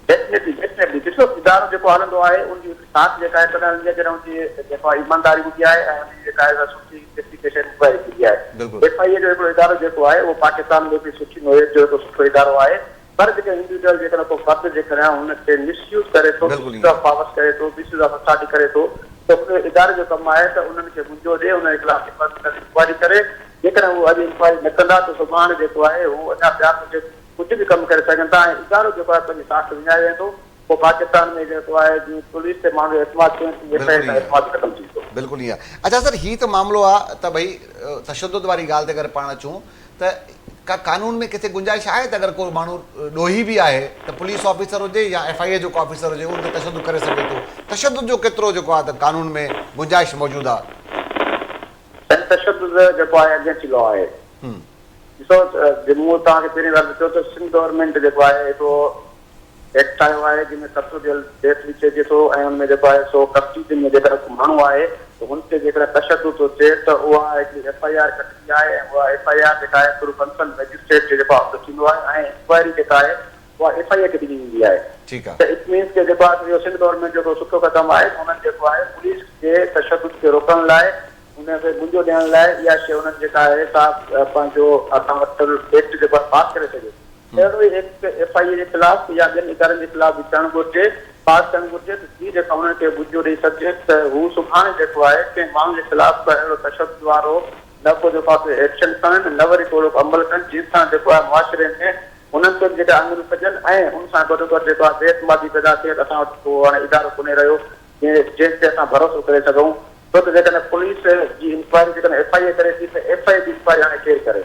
[SPEAKER 3] ڊيفنيٽلي ڊيفنيٽلي ڏسو ادارو جيڪو هلندو آهي ان جي هڪڙي ساک جيڪا آهي تڏهن هلندي آهي جڏهن ان جي جيڪو آهي ايمانداري هوندي آهي ۽ ان جي جيڪا آهي سا سٺي انويسٽيگيشن انڪوائري ٿيندي آهي. ايف I اي جو هڪڙو ادارو جيڪو آهي اهو پاڪستان ۾ هڪڙي سٺي نوعيت جو هڪڙو سٺو ادارو آهي پر جيڪڏهن انڊيوڊيول جيڪڏهن ڪو فرد جيڪڏهن ان کي مس يوز ڪري ٿو، مس يوز آف پاورس ڪري ٿو، مس يوز آف اٿارٽي ڪري ٿو ته ان اداري جو ڪم آهي ته انهن کي منجو ڏي، انهن جي خلاف ڊپارٽمينٽل انڪوائري ڪري، جيڪڏهن هو اڄ انڪوائري نه ڪندا ته سڀاڻ جيڪو آهي هو اڃا ٻيا به ڪجهه به ڪم ڪري سگهن ٿا ۽ ادارو جيڪو آهي پنهنجي ساک وڃائي ويندو، پوء پاڪستان ۾ جيڪو آهي جيئن پوليس تي ماڻهن جو اعتماد ٿيو تيئن ايف I اي تان اعتماد ختم ٿي ويندو.
[SPEAKER 1] بلڪل ائين آهي. اڇا سر هي ته معاملو آهي ته ڀئي تشدد واري ڳالهه تي اگر پاڻ اچون ته ڪا قانون ۾ ڪٿي گنجائش آهي ته اگر ڪو ماڻهو ڏوهي به آهي ته پوليس آفيسر هجي يا ايف I اي جو ڪو آفيسر هجي ان تي تشدد ڪري سگهي ٿو تشدد جو ڪيترو جيڪو آهي ته قانون ۾ گنجائش موجود آهي.
[SPEAKER 3] سائين تشدد جيڪو آهي اگينسٽ the لا آهي ڏسو جي مون توهان کي پهرين عرض ڪيو ته سنڌ گورنمينٽ جيڪو آهي هڪڙو ايڪٽ ٺاهيو آهي جنهن ۾ ڪسٽوڊيل ڊيٿ به چئجي ٿو ۽ ان ۾ جيڪو آهي سو ڪسٽڊي ۾ جيڪڏهن ڪو ماڻهو آهي ته هن تي جيڪڏهن تشدد ٿو ٿئي ته اها هڪڙي ايف I R ڪٽبي آهي ۽ اها ايف I R جيڪا آهي ٿرو ڪنسرن مئجسٽريٽ کي جيڪو آهي ٿيندو آهي ۽ انڪوائري جيڪا آهي اها ايف I اي کي ڏني ويندي آهي ته it means ڪي جيڪو آهي اهو سنڌ گورنمينٽ جو هڪڙو سٺو قدم آهي ته انهن جيڪو آهي پوليس جي تشدد کي روڪڻ لاء ان کي منهنجو ڏيڻ لاء اها شيء انهن جيڪا آهي سا پنهنجو اسان وٽ ايڪٽ جيڪو آهي پاس ڪري ڇڏيو. اهڙو ئي ايڪٽ ايف I اي جي خلاف يا ٻين ادارن جي خلاف به ٿيڻ گهرجي، پاس ٿيڻ گهرجي ته جيئن جيڪا انهن کي ٻجهو ڏئي سگهجي ته هو سڀاڻي جيڪو آهي ڪنهن ماڻهو جي خلاف ڪو اهڙو تشدد وارو نه ڪو جيڪو آهي سو ايڪشن کڻن نه وري ڪو اهڙو عمل ڪن جنهن سان جيڪو آهي معاشري ۾ انهن تي به جيڪا آڱريون کڄن ۽ ان سان گڏوگڏ جيڪو آهي بي اعتمادي پيدا ٿئي ته اسان وٽ ڪو هاڻي ادارو ڪونهي رهيو جنهن تي اسان ڀروسو ڪري سگهون ڇو ته جيڪڏهن پوليس جي انڪوائري جيڪڏهن ايف I اي ڪري ٿي ته ايف I اي جي انڪوائري هاڻي ڪير ڪري؟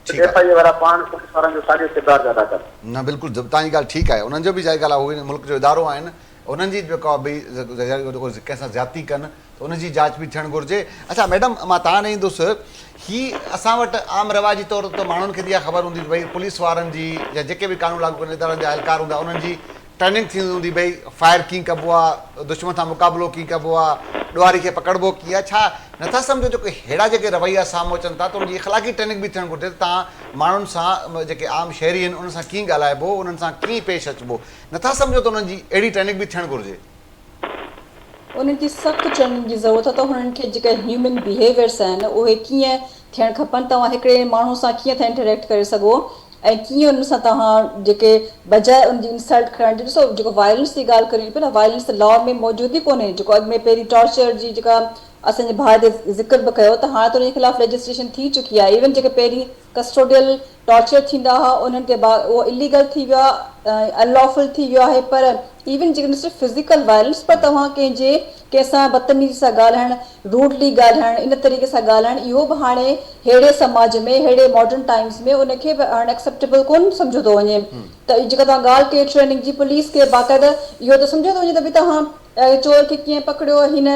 [SPEAKER 1] ٺيڪ
[SPEAKER 3] ايف I اي وارا پاڻ پوليس وارن جو ساڳيو ڪردار پيا ادا ڪن.
[SPEAKER 1] نه بلڪل توهان جي ڳالهه ٺيڪ آهي انهن جو به ظاهر ڳالهه آهي اهي ملڪ جو ادارو آهن انهن جي جيڪو به ڪنهن سان زيادتي ڪن ته ان جي جاچ به ٿيڻ گهرجي اڇا ميڊم مان توهان ڏي ايندس هي اسان وٽ عام رواجي طور ته ماڻهن کي ته اها خبر هوندي ته ڀئي پوليس وارن جي يا جيڪي به قانون لاڳو ڪندڙ ادارن جا اهلڪار هوندا انهن جي ٽريننگ ٿيندي هوندي ڀئي فائر ڪيئن ڪبو آ، دشمن سان مقابلو ڪيئن ڪبو آ، ڏوهاري کي پڪڙبو ڪيئن آ، ڇا نٿا سمجهو جيڪو ههڙا جيڪي رويا سامهون اچن ٿا ته ان جي اخلاقي ٽريننگ به ٿيڻ گهرجي ته توهان ماڻهن سان جيڪي عام شهري آهن انهن سان ڪيئن ڳالهائبو انهن سان ڪيئن پيش اچبو نٿا سمجهو ته انهن جي اهڙي ٽريننگ به ٿيڻ گهرجي.
[SPEAKER 4] انهن کي سخت ٽريننگ جي ضرورت آ ته هنن کي جيڪا هيومن بيهيويئرس آهن اهي ڪيئن ٿيڻ کپن توهان هڪڙي ماڻهو سان ڪيئن ٿا انٽريڪٽ ڪري سگهو ۽ ڪيئن ان سان توهان جيڪي بجاء ان جي انسلٽ ڪرڻ جي ڏسو جيڪو وائلنس جي ڳالهه ڪريون پيا نه وائلنس ته لا ۾ موجود ئي ڪونهي جيڪو اڳ ۾ پهرين ٽارچر جي جيڪا اسان جي ڀاء تي ذڪر به ڪيو ته هاڻي ته ان جي خلاف ليجسليشن ٿي چڪي آهي ايون جيڪي پهرين ڪسٽوڊيل ٽارچر ٿيندا ها انهن کي با اهو اليگل ٿي ويو آهي ان لافل ٿي ويو آهي پر ايون جيڪڏهن صرف فزيڪل وائلنس پر توهان ڪنهن جي ڪنهن سان بدتميزي سان ڳالهائڻ روڊلي ڳالهائڻ ان طريقي سان ڳالهائڻ اهو به هاڻي ههڙي سماج ۾ ههڙي ماڊرن ٽائمز ۾ ان کي به هاڻي ايڪسيپٽيبل ڪونه سمجهيو ٿو وڃي ته جيڪا توهان ڳالهه ڪئي ٽريننگ جي پوليس کي باقاعده اهو ته سمجهيو ٿو وڃي ته ڀئي توهان چور کي ڪيئن پڪڙيو هن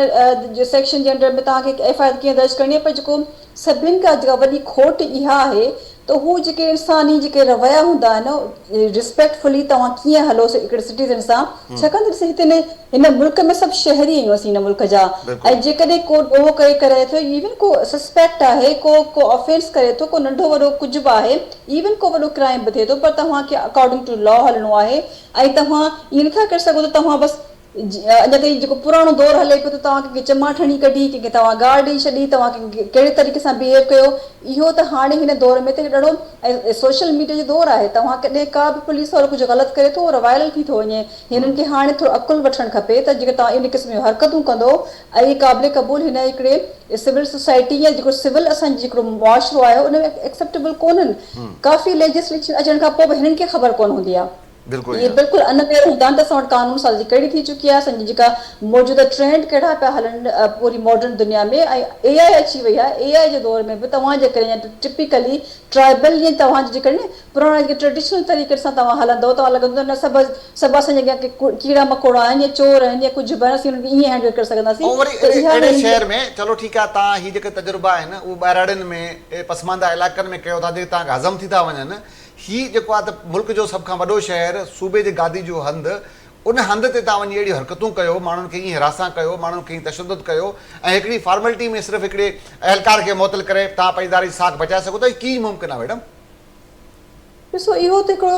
[SPEAKER 4] سيڪشن جي انڊر ۾ توهان کي ايف I R ڪيئن درج ڪرڻي آهي پر جيڪو سڀن کان جيڪا وڏي کوٽ اها آهي ته هو جيڪي انساني جيڪي رويا هوندا آهن ريسپيڪٽفلي توهان ڪيئن هلو هڪڙي سٽيزن سان ڇاڪاڻ ته ڏس هتي هن ملڪ ۾ سڀ شهري آهيون اسين هن ملڪ جا ۽ جيڪڏهن ڪو ڏوهه ڪري ڪري ٿو ايون ڪو سسپيڪٽ آهي ڪو ڪو آفينس ڪري ٿو ڪو ننڍو وڏو ڪجهه به آهي ايون ڪو وڏو ڪرائم به ٿئي ٿو پر توهان کي اڪارڊنگ ٽو لا هلڻو آهي ۽ توهان ائين نٿا ڪري سگهو ته توهان بس اڃا تائين جيڪو پراڻو دور هلي پيو ته توهان ڪنهن کي چماٽ هڻي ڪڍي، ڪنهن کي توهان گار ڏئي ڇڏي، توهان ڪنهن کي ڪهڙي طريقي سان بيهيو ڪيو، اهو ته هاڻي هن دور ۾ ته ڏاڍو ۽ سوشل ميڊيا جو دور آهي، توهان ڪڏهن ڪا به پوليس وارو ڪجهه غلط ڪري ٿو اهو وائرل ٿي ٿو وڃي، هنن کي هاڻي ٿورو عقل وٺڻ کپي ته جيڪر توهان ان قسم جون حرڪتون ڪندو ۽ اهي قابل قبول هن هڪڙي سول سوسائٽي يا جيڪو سول اسان جو جيڪو معاشرو آهي ان ۾ ايڪسيپٽيبل ڪونهن، ڪافي ليجسليشن اچڻ کان پوء به هنن کي خبر ڪونه هوندي آهي.
[SPEAKER 1] بلڪل
[SPEAKER 4] اهي بلڪل ان ويئر هوندا آهن ته اسان وٽ قانون سازي ڪهڙي ٿي چڪي آهي اسان جي جيڪا موجوده ٽرينڊ ڪهڙا پيا هلن پوري ماڊرن دنيا ۾ ۽ اي آء اچي وئي آهي اي آء جي دور ۾ به توهان جيڪڏهن يا ٽپيڪلي ٽرائبل يا توهان جي جيڪڏهن پراڻا جيڪي ٽريڊيشنل طريقي سان توهان هلندو توهان لڳندو ته نه سڀ سڀ اسان جي اڳيان ڪي ڪيڙا مڪوڙا آهن يا چور آهن يا ڪجهه به آهن اسين انهن کي ائين هينڊل ڪري سگهنداسين
[SPEAKER 1] ۽ وري
[SPEAKER 4] ته
[SPEAKER 1] اهڙي
[SPEAKER 4] اها
[SPEAKER 1] اهڙي
[SPEAKER 4] هنن جي
[SPEAKER 1] شهر ۾ چلو ٺيڪ آهي توهان هي جيڪي تجربا آهن اهي ٻهراڙين ۾ پسمانده علائقن ۾ ڪيو ٿا جيڪي توهان کي هضم ٿي ٿا وڃن هي جيڪو آهي ته ملڪ جو سڀ کان وڏو شهر، صوبي جي گادي جو هنڌ، ان هنڌ تي توهان وڃي اهڙيون حرڪتون ڪيو، ماڻهن کي ائين هراسان ڪيو، ماڻهن کي ائين تشدد ڪيو ۽ هڪڙي فارملٽي ۾ صرف هڪڙي اهلڪار کي معطل ڪري توهان پنهنجي اداري جي ساک بچائي سگهو ٿا، هي ڪيئن ممڪن آهي ميڊم؟
[SPEAKER 4] ڏسو اهو ته هڪڙو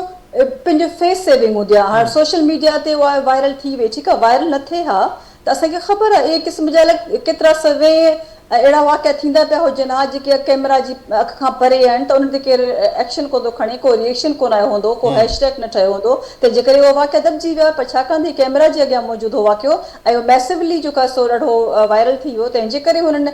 [SPEAKER 4] پنهنجو فيس سيونگ هوندي آهي، هاڻ سوشل ميڊيا تي اها وائرل ٿي وئي ٺيڪ آهي، وائرل نه ٿئي ها ته اسان کي خبر آهي اهي قسم جا الائي ڪيترا سوين اهڙا واقعا ٿيندا پيا هجن ها جيڪي ڪئميرا جي اک کان پري آهن ته انهن تي ڪير ايڪشن ڪونه ٿو کڻي ڪو ري ايڪشن ڪونه آيو هوندو ڪو هيش ٽيگ نه ٺهيو هوندو تنهن جي ڪري اهي واقعا دٻجي ويا پر ڇاڪاڻ ته هي ڪئميرا جي اڳيان موجود هو واقعو ۽ اهو ميسولي جيڪو آهي سو ڏاڍو وائرل ٿي ويو تنهن جي ڪري هنن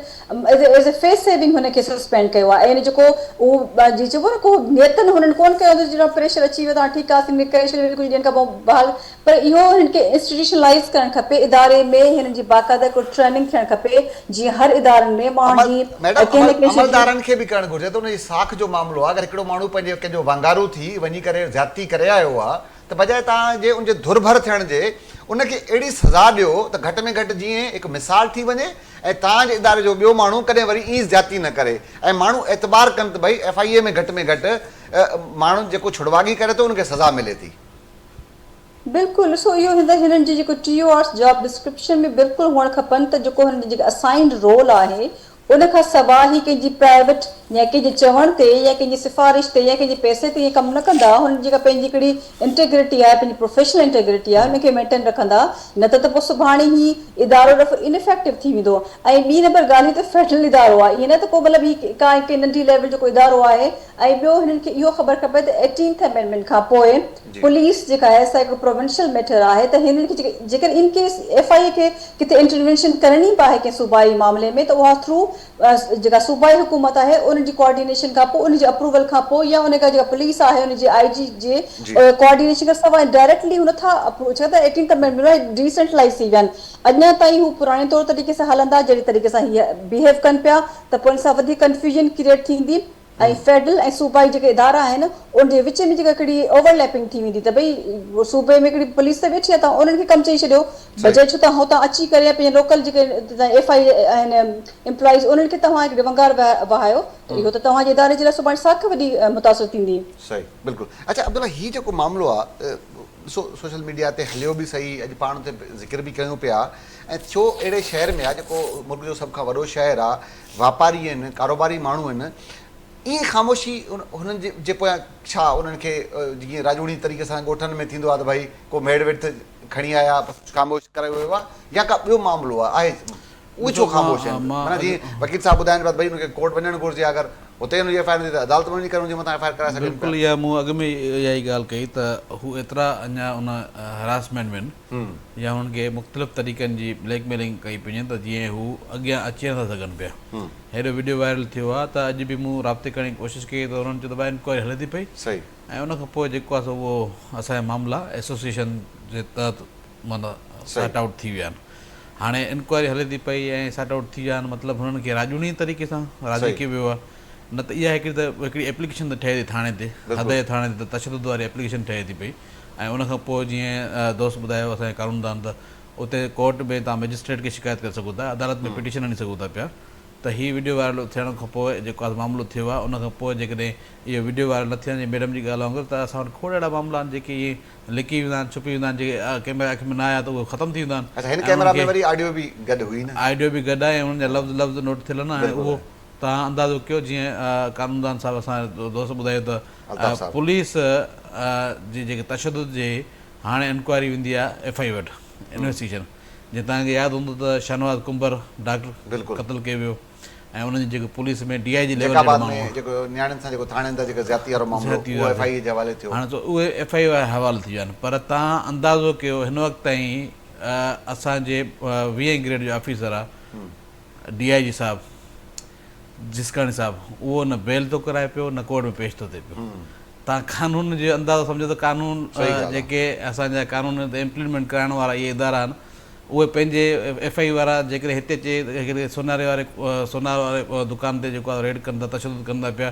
[SPEAKER 4] ايز اي فيس سيونگ هن کي سسپينڊ ڪيو آهي ۽ ان جيڪو اهو جي چئبو نه ڪو نيتن هنن ڪونه ڪيو هوندو جڏهن پريشر اچي ويو ته هاڻ ٺيڪ آهي اسين ڪري ڇڏيو ڪجهه ڏينهن کان پوء بحال پر اهو هنن کي انسٽيٽيوشنلائيز ڪرڻ کپي، اداري ۾ هنن جي باقاعده هڪڙو ٽريننگ ٿيڻ کپي جيئن هر ادارن ۾ ماڻهن جي
[SPEAKER 1] ميڊم
[SPEAKER 4] ڪنهن نه ڪنهن شيء جي.
[SPEAKER 1] عملدارن کي به ڪرڻ گهرجي ته ان جي ساک جو معاملو آهي اگر هڪڙو ماڻهو پنهنجي ڪنهن جو وانگارو ٿي وڃي ڪري زيادتي ڪري آيو آهي ته بجاء توهان جي ان جي ڌر ڀر ٿيڻ جي ان کي اهڙي سزا ڏيو ته گهٽ ۾ گهٽ جيئن هڪ مثال ٿي وڃي ۽ توهان جي اداري جو ٻيو ماڻهو ڪڏهن وري ائين زيادتي نه ڪري ۽ ماڻهو اعتبار ڪن ته ڀئي ايف I اي ۾ گهٽ ۾ گهٽ ماڻهو جيڪو ڇڙواڳي ڪري ٿو ان کي سزا ملي ٿي.
[SPEAKER 4] بلڪل ڏسو اهو هن هنن جي جيڪو T O Rs job description ۾ بلڪل هئڻ کپن ته جيڪو هنن جي جيڪا اسائنڊ رول آهي ان کان سوا هي ڪنهن جي پرائيوٽ يا ڪنهن جي چوڻ تي يا ڪنهن جي سفارش تي يا ڪنهن جي پئسي تي ائين ڪم نه ڪندا هنن جي جيڪا پنهنجي هڪڙي انٽيگرٽي آهي پنهنجي پروفيشنل انٽيگرٽي آهي ان کي مينٽين رکندا نه ته ته پوء سڀاڻي هي ادارو دفعو ان افيڪٽو ٿي ويندو ۽ ٻي نمبر ڳالهه هي ته فيڊرل ادارو آهي ائين نه ته ڪو مطلب هي ڪا ڪنهن ننڍي ليول جو ڪو ادارو آهي ۽ ٻيو هنن کي اهو خبر کپي ته ايٽينٿ امينڊمينٽ کان پوء پوليس جيڪا آهي سا هڪ پروونشل ميٽر آهي ته هنن کي جيڪڏهن ان ڪيس ايف I اي کي ڪٿي انٽروينشن ڪرڻي به آهي ڪنهن صوبائي معاملي ۾ ته اها ٿرو جيڪا صوبائي حڪومت آهي ان جي ڪوآرڊينيشن کان پوء ان جي اپروول کان پوء يا ان کان جيڪا پوليس آهي ان جي آء جي جي ڪوآرڊينيشن کان سواء ڊائريڪٽلي هو نٿا اپروو ڇو ته ايٽينٿ امينڊمينٽ ڊي سينٽرلائز ٿي ويا آهن اڃا تائين هو پراڻي طور طريقي سان هلندا جهڙي طريقي سان هي بيهيو ڪن پيا ته پوء ان سان وڌيڪ ڪنفيوژن ڪريئيٽ ٿيندي ۽ فيڊرل ۽ صوبائي جيڪي ادارا آهن ان جي وچ ۾ جيڪا هڪڙي اوور ليپنگ ٿي ويندي ته ڀئي صوبي ۾ هڪڙي پوليس ته ويٺي آهي توهان انهن کي ڪم چئي ڇڏيو بجاء ڇو توهان هتان اچي ڪري يا پنهنجي لوڪل جيڪي ايف I اي آهن امپلائيز انهن کي توهان هڪڙي ونگار وهايو ته اهو ته توهان جي اداري جي لاء سڀاڻي ساک وڏي متاثر ٿيندي.
[SPEAKER 1] صحيح بلڪل اڇا عبدالله هي جيڪو معاملو آ ڏسو سوشل ميڊيا تي هليو به صحيح اڄ پاڻ اتي ذڪر به ڪيون پيا ۽ ٿيو اهڙي شهر ۾ آ جيڪو ملڪ جو سڀ کان وڏو شهر آ واپاري آهن، ڪاروباري ماڻهو آهن، ائين خاموشي هنن جي جي پويان ڇا انهن کي جيئن راڄوڻي طريقي سان ڳوٺن ۾ ٿيندو آهي ته ڀائي ڪو ميڙ ويٺ کڻي آيا بس خاموش ڪرايو ويو آهي يا ڪا ٻيو معاملو آهي اهي ڇو خاموش آهن معنيٰ جيئن وڪيل صاحب ٻڌائين پيا ته ڀائي ان کي ڪورٽ وڃڻ گهرجي اگر اتي ان جي ايف I R نه ٿي ته عدالت ۾ وڃي ڪري ان جي مٿان ايف I R ڪرائي سگهن
[SPEAKER 2] بلڪل
[SPEAKER 1] پيا.
[SPEAKER 2] اها مون اڳ ۾ اها ئي ڳالهه ڪئي ته هو ايترا اڃا ان هراسمينٽ ۾ آهن يا انهن کي مختلف طريقن جي بليڪ ميلنگ ڪئي پئي وڃي ته جيئن هو اڳيان اچي نٿا سگهن پيا. هيڏو وڊيو وائرل ٿيو آهي ته اڄ به مون رابطي ڪرڻ جي ڪوشش ڪئي ته انهن چيو ته ڀاء انڪوائري هلي ٿي پئي ۽ ان کان پوء جيڪو آهي سو اهو اسان جا معاملا ايسوسيئيشن جي تحت معنيٰ سارٽ آئوٽ ٿي ويا آهن. هاڻي انڪوائري هلي ٿي پئي ۽ سارٽ آئوٽ ٿي ويا آهن مطلب هنن کي راڄوڻي طريقي سان راضي ڪيو ويو آهي نه ته اها هڪڙي ته هڪڙي ايپليڪيشن ته ٺهي ٿي ٿاڻي تي حد جي ٿاڻي تي ته تشدد واري ايپليڪيشن ٺهي ٿي پئي ۽ ان کان پوء جيئن دوست ٻڌايو اسان جي قانوندان ته اتي ڪورٽ ۾ توهان مئجسٽريٽ کي شڪايت ڪري سگهو ٿا عدالت ۾ پٽيشن هڻي سگهو ٿا پيا ته هي وڊيو وائرل ٿيڻ کان پوء جيڪو آز معاملو ٿيو آهي ان کان پوء جيڪڏهن اهو وڊيو وائرل نه ٿيڻ جي ميڊم جي ڳالهه وانگر ته اسان وٽ کوڙ اهڙا معاملا آهن جيڪي ائين لڪي ويندا آهن ڇپي ويندا آهن جيڪي ڪئميرا اک ۾ نه آيا ته اهي ختم ٿي ويندا آهن
[SPEAKER 1] اڇا هن
[SPEAKER 2] ۽
[SPEAKER 1] ڪئميرا
[SPEAKER 2] انهن
[SPEAKER 1] ۾
[SPEAKER 2] کي
[SPEAKER 1] وري آڊيو به گڏ هئي نه.
[SPEAKER 2] آڊيو به گڏ آهي ۽ انهن جا لفظ لفظ نوٽ ٿيل آهن ۽ اهو توهان اندازو ڪيو جيئن قانوندان صاحب اسان جي دوست ٻڌايو ته
[SPEAKER 1] الطاف صاحب.
[SPEAKER 2] پوليس جي جيڪي تشدد جي هاڻي انڪوائري ويندي آهي ايف I اي وٽ انويسٽيگيشن جيئن توهان کي ياد هوندو ته شاهنواز ڪنڀر ڊاڪٽر قتل ڪيو ويو ۽ انهن جي جيڪو پوليس ۾ ڊي I جي ليول
[SPEAKER 1] جيڪب
[SPEAKER 2] جهڙا
[SPEAKER 1] آباد ۾
[SPEAKER 2] ماڻهو هئا.
[SPEAKER 1] جيڪو نياڻين سان جيڪو ٿاڻي اندر جيڪو زيادتي وارو معاملو
[SPEAKER 2] زيادتي
[SPEAKER 1] اهو
[SPEAKER 2] وارو
[SPEAKER 1] ايف I اي جي حوالي ٿيو.
[SPEAKER 2] هاڻي تو اهي ايف I اي واري حوالي ٿي ويا آهن پر توهان اندازو ڪيو هن وقت تائين اسان جي ويهين گريڊ جو آفيسر آ ڊي I جي صاحب جسڪاڻي صاحب اهو نه بيل ٿو ڪرائي پيو نه ڪورٽ ۾ پيش ٿو ٿئي پيو توهان قانون جو اندازو سمجهو ته قانون جيڪي اسان جا قانون تي امپليمينٽ ڪرائڻ وارا اهي ادارا آهن اهي پنهنجي ايف I وارا جيڪڏهن هتي اچي هڪڙي سوناري واري سونار واري دڪان تي جيڪو آهي ريڊ ڪن ٿا تشدد ڪن ٿا پيا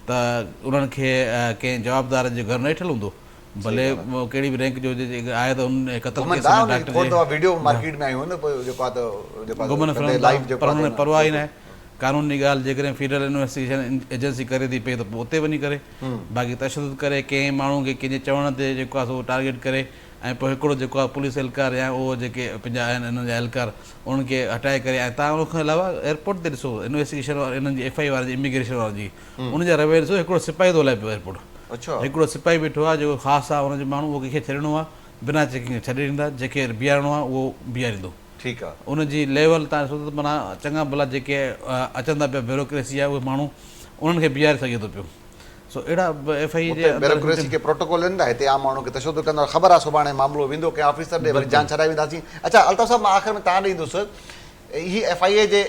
[SPEAKER 2] ته انهن کي ڪنهن جوابدار جو گهر نه ڏٺل هوندو ڀلي ڪهڙي به رينڪ جو هجي جيڪڏهن آهي ته ان قتل
[SPEAKER 1] گهمن
[SPEAKER 2] ڪيس
[SPEAKER 1] ٿا
[SPEAKER 2] ۾
[SPEAKER 1] ان جي
[SPEAKER 2] ڊاڪٽر
[SPEAKER 1] کوڙ
[SPEAKER 2] جي
[SPEAKER 1] دفعا ويڊيو مارڪيٽ ۾ آيون آهن پوء جيڪو آهي ته جيڪو آهي
[SPEAKER 2] گهمن
[SPEAKER 1] ته
[SPEAKER 2] ڦرن ٿا
[SPEAKER 1] لائيو جيڪو
[SPEAKER 2] پر
[SPEAKER 1] آهي
[SPEAKER 2] انهن
[SPEAKER 1] ته
[SPEAKER 2] کي پرواهه ئي ناهي قانوني ڳالهه جيڪڏهن فيڊرل انويسٽيگيشن ايجنسي ڪري ٿي پئي ته پوء اتي وڃي ڪري باقي تشدد ڪري ڪنهن ماڻهو کي ڪنهن جي چوڻ تي جيڪو آهي سو ٽارگيٽ ڪري ۽ پوء هڪڙو جيڪو آهي پوليس اهلڪار يا اهو جيڪي پنهنجا آهن انهن جا اهلڪار انهن کي هٽائي ڪري ۽ تان ان کان علاوه ايئرپورٽ تي ڏسو انويسٽيگيشن واري انهن جي ايف I اي وارن جي اميگريشن وارن جي ان جا رويا ڏسو هڪڙو سپاهي ٿو هلائي پيو ايئرپورٽ هڪڙو سپاهي بيٺو آهي جيڪو خاص آهي ان جو ماڻهو اهو ڪنهن کي ڇڏڻو آهي بنا چيڪنگ جي ڇڏي ڏيندا جنهن کي بيهارڻو آهي اهو بيهاريندو
[SPEAKER 1] ٺيڪ آهي
[SPEAKER 2] ان جي ليول تان ڏسو ته معنيٰ چڱا ڀلا جيڪي اچن ٿا پيا بيوروڪريسي جا اهي ماڻهو انهن کي بيهاري سگهي ٿو پيو سو اهڙا ايف I اي جي
[SPEAKER 1] اتي
[SPEAKER 2] اندر
[SPEAKER 1] بيوروڪريسي کي پروٽوڪول ڏين ٿا هتي عام ماڻهو کي تشدد ڪندا خبر آهي سڀاڻي معاملو ويندو ڪنهن آفيسر ڏي وري جان ڇڏائي وينداسين اڇا الطاف صاحب مان آخر ۾ توهان ڏي ايندس هي ايف I اي جي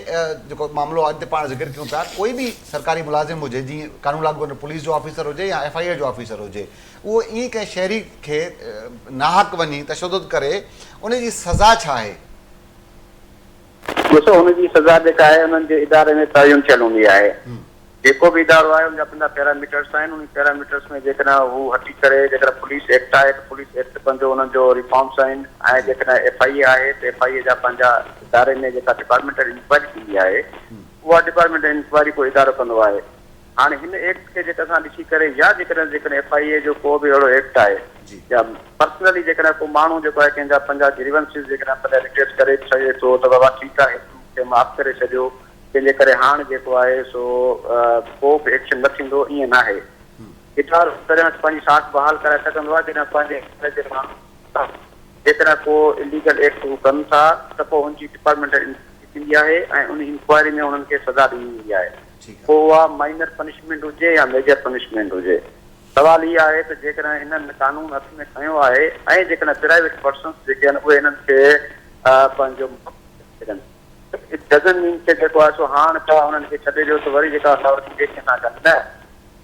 [SPEAKER 1] جيڪو معاملو آهي ان تي پاڻ ذڪر ڪيون پيا ڪوئي به سرڪاري ملازم هجي جيئن قانون لاڳو ڪندڙ پوليس جو آفيسر هجي يا ايف I اي جو آفيسر هجي اهو ائين ڪنهن شهري کي ناحق وڃي تشدد ڪري ان جي سزا ڇا آهي؟
[SPEAKER 3] ڏسو ان جي سزا جيڪا آهي انهن جي اداري ۾ تعين ٿيل هوندي آهي. جيڪو به ادارو آهي ان جا پنهنجا پيراميٽرس آهن انهي پيراميٽرس ۾ جيڪڏهن هو هٽي ڪري جيڪڏهن پوليس ايڪٽ آهي ته پوليس ايڪٽ پنهنجو انهن جو ريفارمس آهن ۽ جيڪڏهن ايف I اي آهي ته ايف I اي جا پنهنجا اداري ۾ جيڪا ڊپارٽمينٽل انڪوائري ٿيندي آهي اها ڊپارٽمينٽل انڪوائري ڪو ادارو ڪندو آهي هاڻي هن ايڪٽ کي جيڪڏهن اسان ڏسي ڪري يا جيڪڏهن جيڪڏهن ايف I اي جو ڪو به اهڙو ايڪٽ آهي يا پرسنلي جيڪڏهن ڪو ماڻهو جيڪو آهي ڪنهن جا پنهنجا گريونسز جيڪڏهن پنهنجا ريڊريس ڪري به سگهي ٿو ته بابا ٺيڪ آهي هي مون کي معاف ڪري ڇڏيو جنهن جي ڪري هاڻ جيڪو آهي سو ڪو به ايڪشن نه ٿيندو ائين ناهي ادارو تڏهن پنهنجي ساک بحال ڪرائي سگهندو آهي جڏهن پنهنجي اداري جي ماڻهن سان جيڪڏهن ڪو اليگل ايڪٽ هو ڪن ٿا ته پوء ان جي ڊپارٽمينٽل انڪوائري ٿيندي آهي ۽ ان انڪوائري ۾ انهن کي سزا ڏني ويندي آهي. پوء اها مائنر پنشمينٽ هجي يا ميجر پنشمينٽ هجي. سوال هي آهي ته جيڪڏهن هنن قانون هٿ ۾ کنيو آهي ۽ جيڪڏهن پرائيويٽ پرسنس جيڪي آهن اهي هنن کي پنهنجو معاف ڪري ڇڏن ته it doesn't مين ڪه جيڪو آهي سو هاڻ ڇا انهن کي ڇڏي ڏيو ته وري جيڪا اٿارٽي ٻئي ڪنهن سان ڪن نه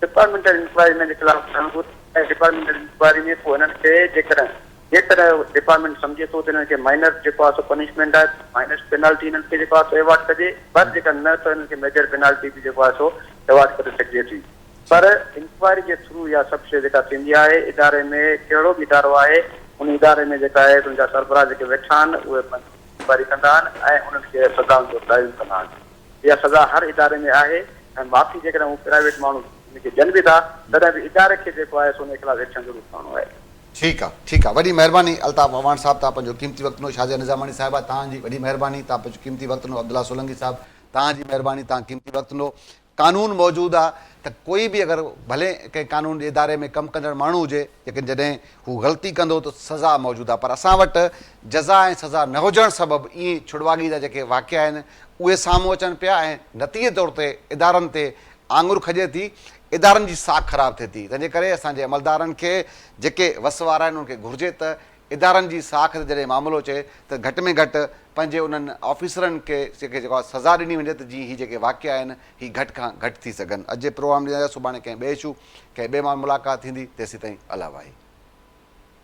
[SPEAKER 3] ڊپارٽمينٽل انڪوائري هنن جي خلاف ٿيڻ گهرجي ۽ ڊپارٽمينٽل انڪوائري ۾ پوء هنن کي جيڪڏهن جيڪڏهن ڊپارٽمينٽ سمجهي ٿو ته هنن کي مائنر جيڪو آهي سو پنشمينٽ آهي ته مائنر پينالٽي هنن کي جيڪو آهي سو ايوارڊ ڪجي پر جيڪڏهن نه ته هنن کي ميجر پينالٽي به جيڪو آهي سو ايوارڊ ڪري سگهجي ٿي پر انڪوائري جي ٿرو اها سڀ شيء جيڪا ٿيندي آهي اداري ۾ ڪهڙو به ادارو آهي ان اداري ۾ جيڪا آهي ان جا سربراهه جيڪي ويٺا آهن اهي انڪوائري ڪندا آهن ۽ انهن کي سزائن جو تعين ڪندا آهن اها سزا هر اداري ۾ آهي ۽ معافي جيڪڏهن هو پرائيويٽ ماڻهو ان کي ڏين به ٿا تڏهن به اداري کي جيڪو آهي سو ان جي خلاف ايڪشن ضرور کڻڻو آهي.
[SPEAKER 1] ٺيڪ آ ٺيڪ آ وڏي مهرباني الطاف اعواڻ صاحب توهان پنهنجو قيمتي وقت ڏنو شازيه نظاماڻي صاحبه توهان جي وڏي مهرباني توهان پنهنجو قيمتي وقت ڏنو عبدالله سولنگي صاحب توهان جي مهرباني توهان قيمتي وقت ڏنو قانون موجود آ ته ڪوئي به اگر ڀلي ڪنهن قانون جي اداري ۾ ڪم ڪندڙ ماڻهو هجي ليڪن جڏهن هو غلطي ڪندو ته سزا موجود آ پر اسان وٽ جزا ۽ سزا نه هجڻ سبب ائين ڇڙواڳي جا جيڪي واقعا آهن اهي سامهون اچن پيا ۽ نتيجي طور تي ادارن تي آڱر کڄي ٿي، ادارن جي ساک خراب ٿئي ٿي، تنهنجي ڪري اسان جي عملدارن کي جيڪي وس وارا آهن انهن کي گهرجي ته ادارن جي ساک تي جڏهن معاملو اچي ته گهٽ ۾ گهٽ پنهنجي انهن آفيسرن کي جيڪو آهي سزا ڏني وڃي ته جيئن هي جيڪي واقعا آهن هي گهٽ کان گهٽ ٿي سگهن. اڄ جي پروگرام ڏيندا سڀاڻي ڪنهن ٻئي اشو ڪنهن ٻئي ماڻهو ملاقات ٿيندي تيسيتائين الله واهي.